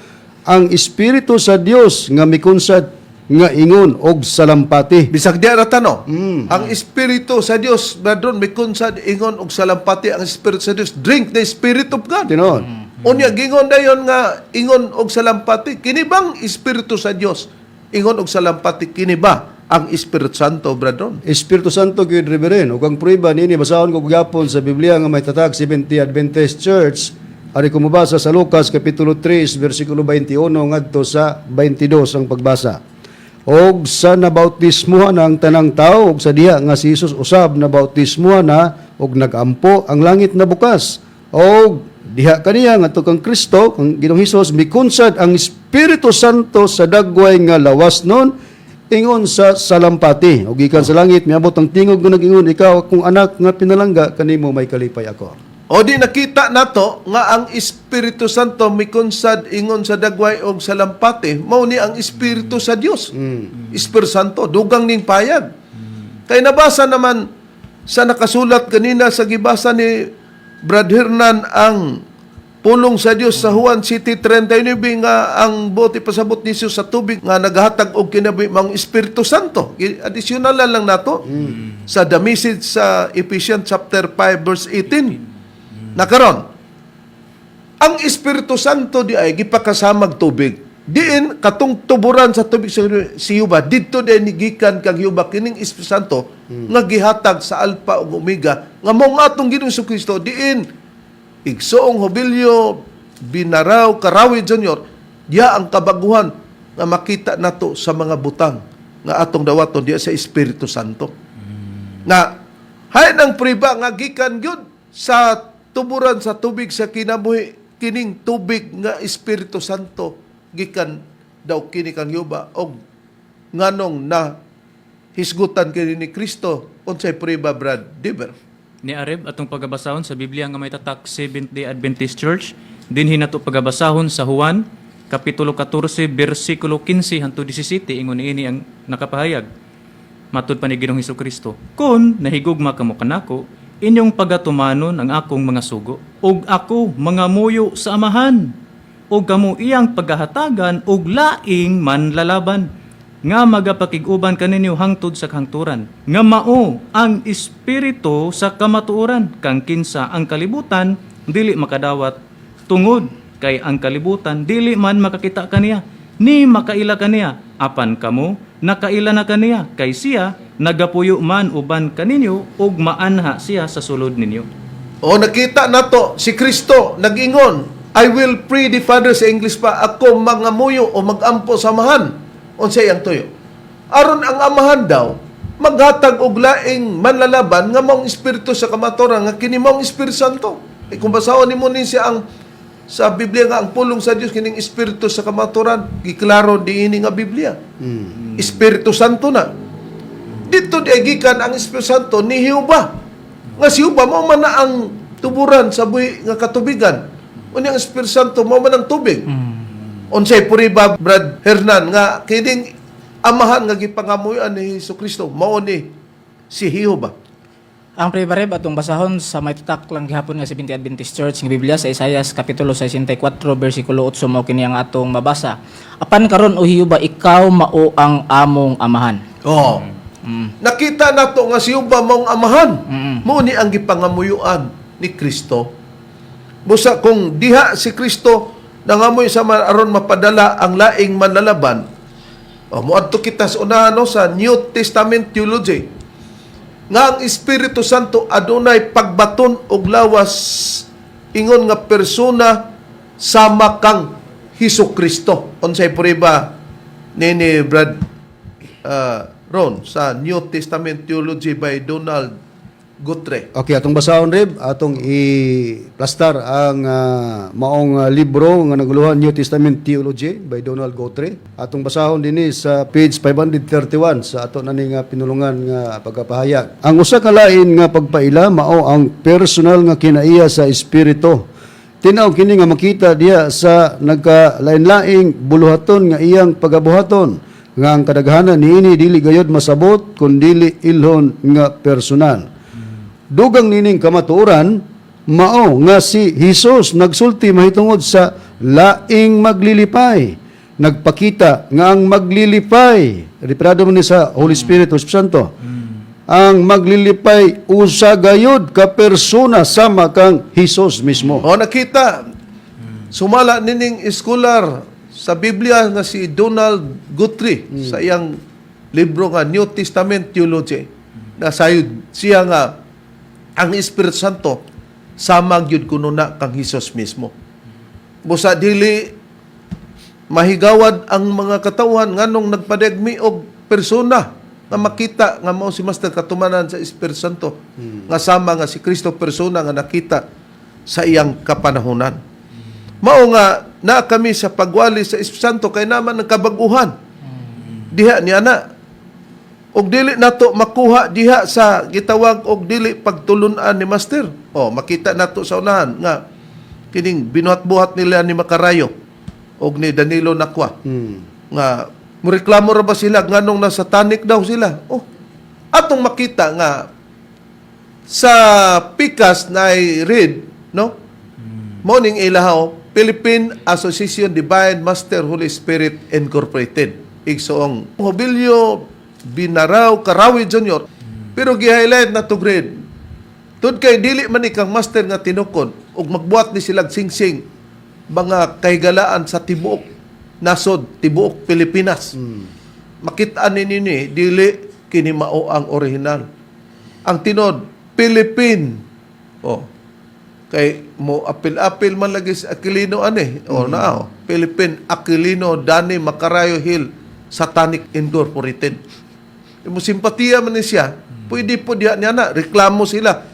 ang Espiritu sa Dios nga mikunsad nga ingon og salampati." Bisag di ra tano. Ang Espiritu sa Dios, brethren, mikunsad ingon og salampati ang Espiritu sa Dios. Drink the Spirit of God. Tinuod. Unya gingon dayon nga ingon og salampati, kini bang Espiritu sa Dios? Ingon og salampati, kini ba ang Espiritu Santo, brethren? Espiritu Santo gyud, Reverend. Ug ang prueba niini, basahon ko gyapon sa Biblia nga may tatag Seventh-day Adventist Church. Ari ko mobasa sa Lucas kapitulo 3 bersikulo 21 ngadto sa 22 ang pagbasa. "Og sa nabautismuhan ang tanang tao, ug sa diha nga si Jesus usab nabautismuhan na og nagampo, ang langit nabukas. Og diha kaniya ngadto kang Kristo, kang Ginoong Hesus, mikunsad ang Espiritu Santo sa dagway nga lawas nun ingon sa salampati. Ug gikan sa langit miabot ang tingog nga nag-ingon, 'Ikaw akong anak nga pinalangga, kanimo may kalipay ako.'" O di nakita nato nga ang Espiritu Santo mikunsad ingon sa dagway og salampati, mao ni ang Espiritu sa Dios. Espiritu Santo dugang ning payag. Kay nabasa naman sa nakasulat kanina sa gibasa ni Brad Hernan ang pulong sa Dios sa Juan 7:39 nga ang buot ipasabot ni Jesus sa tubig nga naghatag og kinabuhi mang Espiritu Santo. Additional lang nato sa the message sa Ephesians chapter 5 verse 18. Nakaron, ang Espiritu Santo di ay gipakasamag tubig. Diin katong tuburan sa tubig sa si Yuba, didto din gikan kang Yuba kining Espiritu Santo nga gihatag sa Alpha ug Omega nga mao nga atong Ginoong Kristo, diin Igsoong Hobilyo Binaraw Karawi Jr. diya ang kabaguhan nga makita nato sa mga butang nga atong dawaton diya sa Espiritu Santo. Na hain ang priba nga gikan gyud sa tuburan sa tubig sa kinabuhi kining tubig nga Espiritu Santo, gikan daw kini kang Yuba, og nganong na hisgutan kini ni Kristo? Unsay priba, Brad Diber? Ni Areb, atong pagabasahon sa Biblia nga may tatak Seventh-day Adventist Church, dinhi nato pagabasahon sa Juan kapitulo 14 bersikulo 15 hangtod 17. Ingon niini ang nakapahayag. Matud pa ni Ginoong Kristo, "Kon nahigugma kamo kanako, inyong pagatumanon ang akong mga sugo. Ug ako mangamuyo sa Amahan, ug kamo iyang pagahatagan og laing manlalaban nga magapakig-uban kaninyo hangtod sa kahangturan, nga mao ang Espiritu sa kamatuoran, kang kinsa ang kalibutan dili makadawat tungod kay ang kalibutan dili man makakita kaniya ni makaila kaniya. Apan kamo nakaila na kaniya, kay siya nagapuyo man uban kaninyo ug maanha siya sa sulod ninyo." O nakita nato si Kristo nag-ingon, "I will pray the Father," sa English pa, "Ako mangamuyo o magampo sa Amahan." Unsay ang tuyo? Aron ang Amahan daw maghatag og laing manlalaban nga maong Espiritu sa kamatuoran, nga kini maong Espiritu Santo. E kung basahon nimo ni siya ang sa Biblia nga ang pulong sa Dios, kining Espiritu sa kamatuoran, giklaro diini nga Biblia. Espiritu Santo na. Dito di gikan ang Espiritu Santo ni Jehova. Nga si Jehova mao man na ang tuburan sa buhi nga katubigan. Unya ang Espiritu Santo mao man ang tubig. Unsay puriba, Brad Hernan, nga kining Amahan nga gipangamuyoan ni Hesus Kristo mao ni si Jehova? Ang pribareb, atong basahon sa may tatak lang gihapon nga Seventh Adventist Church nga Biblia sa Isaias kapitulo 64 bersikulo 8, mao kini ang atong mabasa. "Apan karon, o Jehova, ikaw mao ang among Amahan." Oh. Nakita nato nga si Jehova maong Amahan. Mao ni ang gipangamuyuan ni Kristo. Busa kung diha si Kristo nangamoy sa aron mapadala ang laing manlalaban. Oh, moadto kita sa unahan, no, sa New Testament theology nga ang Espiritu Santo adunay pagbaton og lawas ingon nga persona sama kang Hesus Kristo. Unsay prueba nini, Brad Ron, sa New Testament theology by Donald Guthrie? Okay, atong basahon, Reb, atong i-plastar ang maong libro nga naguluhan New Testament Theology by Donald Guthrie. Atong basahon dinhi sa page 531 sa ato na ni nga pinulungan nga pagkapahayag. "Ang usa ka lain nga pagpaila mao ang personal nga kinaiya sa Espiritu. Tinaw kini nga makita diha sa nagkalain-laing buluhaton nga iyang pagabuhaton. Nga ang kadaghanan niini dili gayod masabot kun dili ilhon nga personal. Dugang nining kamatuoran mao nga si Hesus nagsulti mahitungod sa laing maglilipay. Nagpakita nga ang maglilipay, referado man ni sa Holy Spirit o Espiritu Santo. Ang maglilipay usa gayod ka persona sama kang Hesus mismo. O nakita, sumala nining scholar sa Biblia nga si Donald Guthrie sa iyang libro nga New Testament Theology. Nasayod siya nga ang Espiritu Santo sama gyud kuno na kang Hesus mismo. Busa dili mahigawad ang mga katawhan nganong nagpadegmi og persona nga makita nga mao si Master katumanan sa Espiritu Santo nga sama nga si Kristo persona nga nakita sa iyang kapanahonan. Mao nga naa kami sa pagwali sa Espiritu Santo kay naman ang kabaguhan. Diha niya na og dili nato makuha diha sa gitawag og dili pagtulun-an ni Master. O makita nato sa unahan nga kining binuhat-buhat nila ni Makarayo og ni Danilo Nakwa nga mureklamo ra ba sila nganong nasa satanic daw sila. Oh, atong makita nga sa pikas na I read, no? Morning ilahaw, Philippine Association Divine Master Holy Spirit Incorporated. Igsoong Hobilio Binaraw Karawi Jr. Pero gi-highlight na to grade. Tud kay dili man ikang master nga tinukod ug magbuhat ni silag singsing mga kahigalaan sa tibuok nasod, tibuok Pilipinas. Makita ni nini dili kini mao ang original. Ang tinod Philippine. Oh. Kay mo apil-apil man lagi sa Aquilino ani. O na oh. Philippine Aquilino Dani Macarayo Hill Satanic Incorporated. Mo simpatiya man ni siya. Pwede po diha niya na reklamo sila.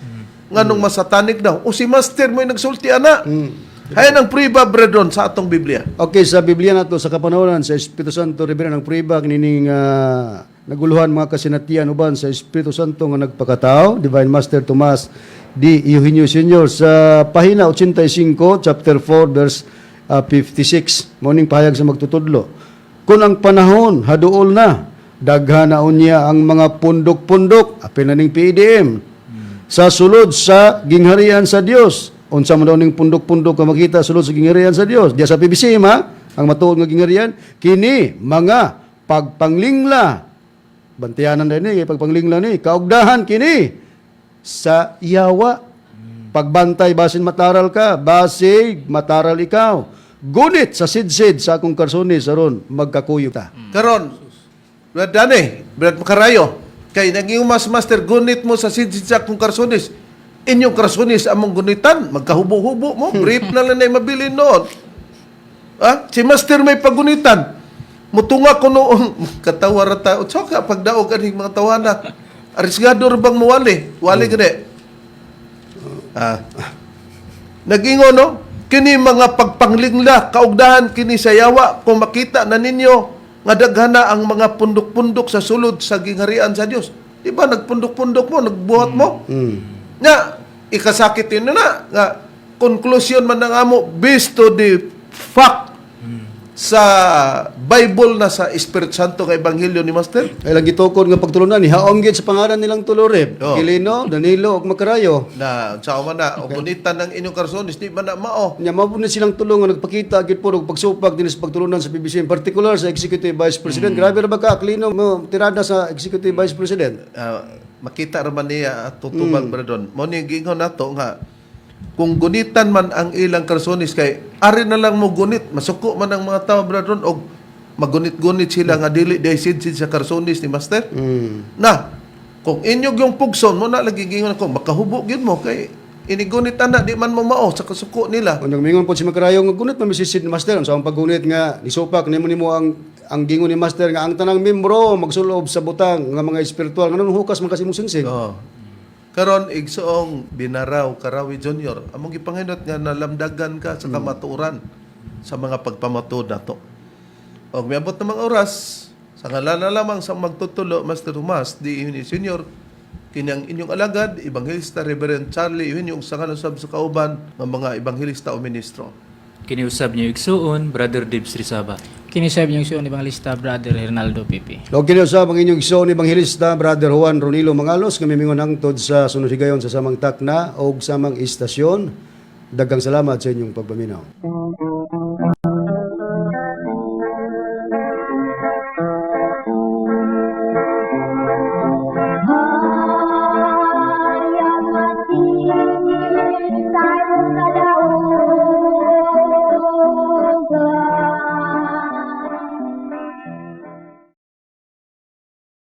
Nganong masatanic daw. O si master mo nagsulti ana. Hayan ang priba brethren sa atong Biblia. Okay, sa Biblia nato sa kapanahonan sa Espiritu Santo revera ng priba nining naguluhan mga kasinatian uban sa Espiritu Santo nga nagpakatao, Divine Master Tomas D. Eugenio Sr. sa pahina 85 chapter 4 verse 56. Mao ning pahayag sa magtutudlo. Kung ang panahon haduol na, daghan na unya ang mga pundok-pundok, apil na ning PDM sa sulod sa gingharian sa Dios. Unsa man daw ning pundok-pundok nga makita sulod sa gingharian sa Dios? Diya sa PBC ha, ang matuod nga gingharian kini mga pagpanglingla. Bantayanan din ni pagpanglingla ni kaugdahan kini sa yawa. Pagbantay basin mataral ka, basig mataral ikaw. Gunit sa sidsid sa akong karsunis aron magkakuyog ta. Karon, Brad Dani, Brad Makarayo, kay naging mas master gunit mo sa sidsid sa akong karsunis. Inyong karsunis among gunitan, magkahubo-hubo mo, brief na lang na mabilin noon. Ah, si master may pagunitan. Mutunga ko noong katawa ra ta. Utsa ka pagdaog aning mga tawana. Arisgado ra bang muwali? Wali gani. Ah. Nagingon no, kini mga pagpanglingla kaugdahan kini sa yawa kung makita na ninyo nga daghan na ang mga pundok-pundok sa sulod sa gingharian sa Dios. Di ba nagpundok-pundok mo, nagbuhat mo? Nga ikasakit yun na nga conclusion man ng amo based to the fact sa Bible na sa Espiritu Santo nga ebanghelyo ni Master. Ay lang gitukod nga pagtulunan ni haom gid sa pangalan nilang tuloreb. Oh. Quilino, Danilo ug Macarayo. Na sa man na o gunitan ng inyong karsonis di man na mao. Nya mao po ni silang tulong nga nagpakita gid po og pagsupag dinhi sa pagtulunan sa PBC, in particular sa Executive Vice President. Grabe ra ba ka Aquilino mo tirada sa Executive Vice President? Ah, makita ra man niya at tutubag mm. Mo ni giingon nato nga kung gunitan man ang ilang karsonis kay ari na lang mo gunit masuko man ang mga tao brethren og magunit-gunit sila nga dili dahil sidsid sa karsonis ni master. Na kung inyog yung pugson mo na lagi giingon ako makahubo gyud mo kay inigunit ana di man mo mao sa kasuko nila. Unyang mingon po si Macarayo nga gunit man misisid ni Master sa ang paggunit nga nisupak nimo nimo ang gingon ni Master nga ang tanang membro magsulob sa butang nga mga espiritual nganong hukas man kasi mong singsing. Oh. Karon igsoong Binaraw Karawi Jr. Among gipanginot nga nalamdagan ka sa kamatuoran sa mga pagpamatuod nato. Og miabot na mga oras sa ngalan na lamang sa magtutulo Master Tomas D. Eugenio Sr. Kini ang inyong alagad, Ebanghelista Reverend Charlie Eugenio ug sa ngalan sab sa kauban nga mga ebanghelista o ministro. Kiniusab niyo igsuon, Brother Dibs Rizaba. Kini sa inyong igsoon Evangelista Brother Hernaldo Pipi. Og kini usab ang inyong igsoon Ebanghelista Brother Juan Ronilo Mangalos nga mimingon hangtod sa sunod higayon sa samang takna og samang istasyon. Daghang salamat sa inyong pagpaminaw.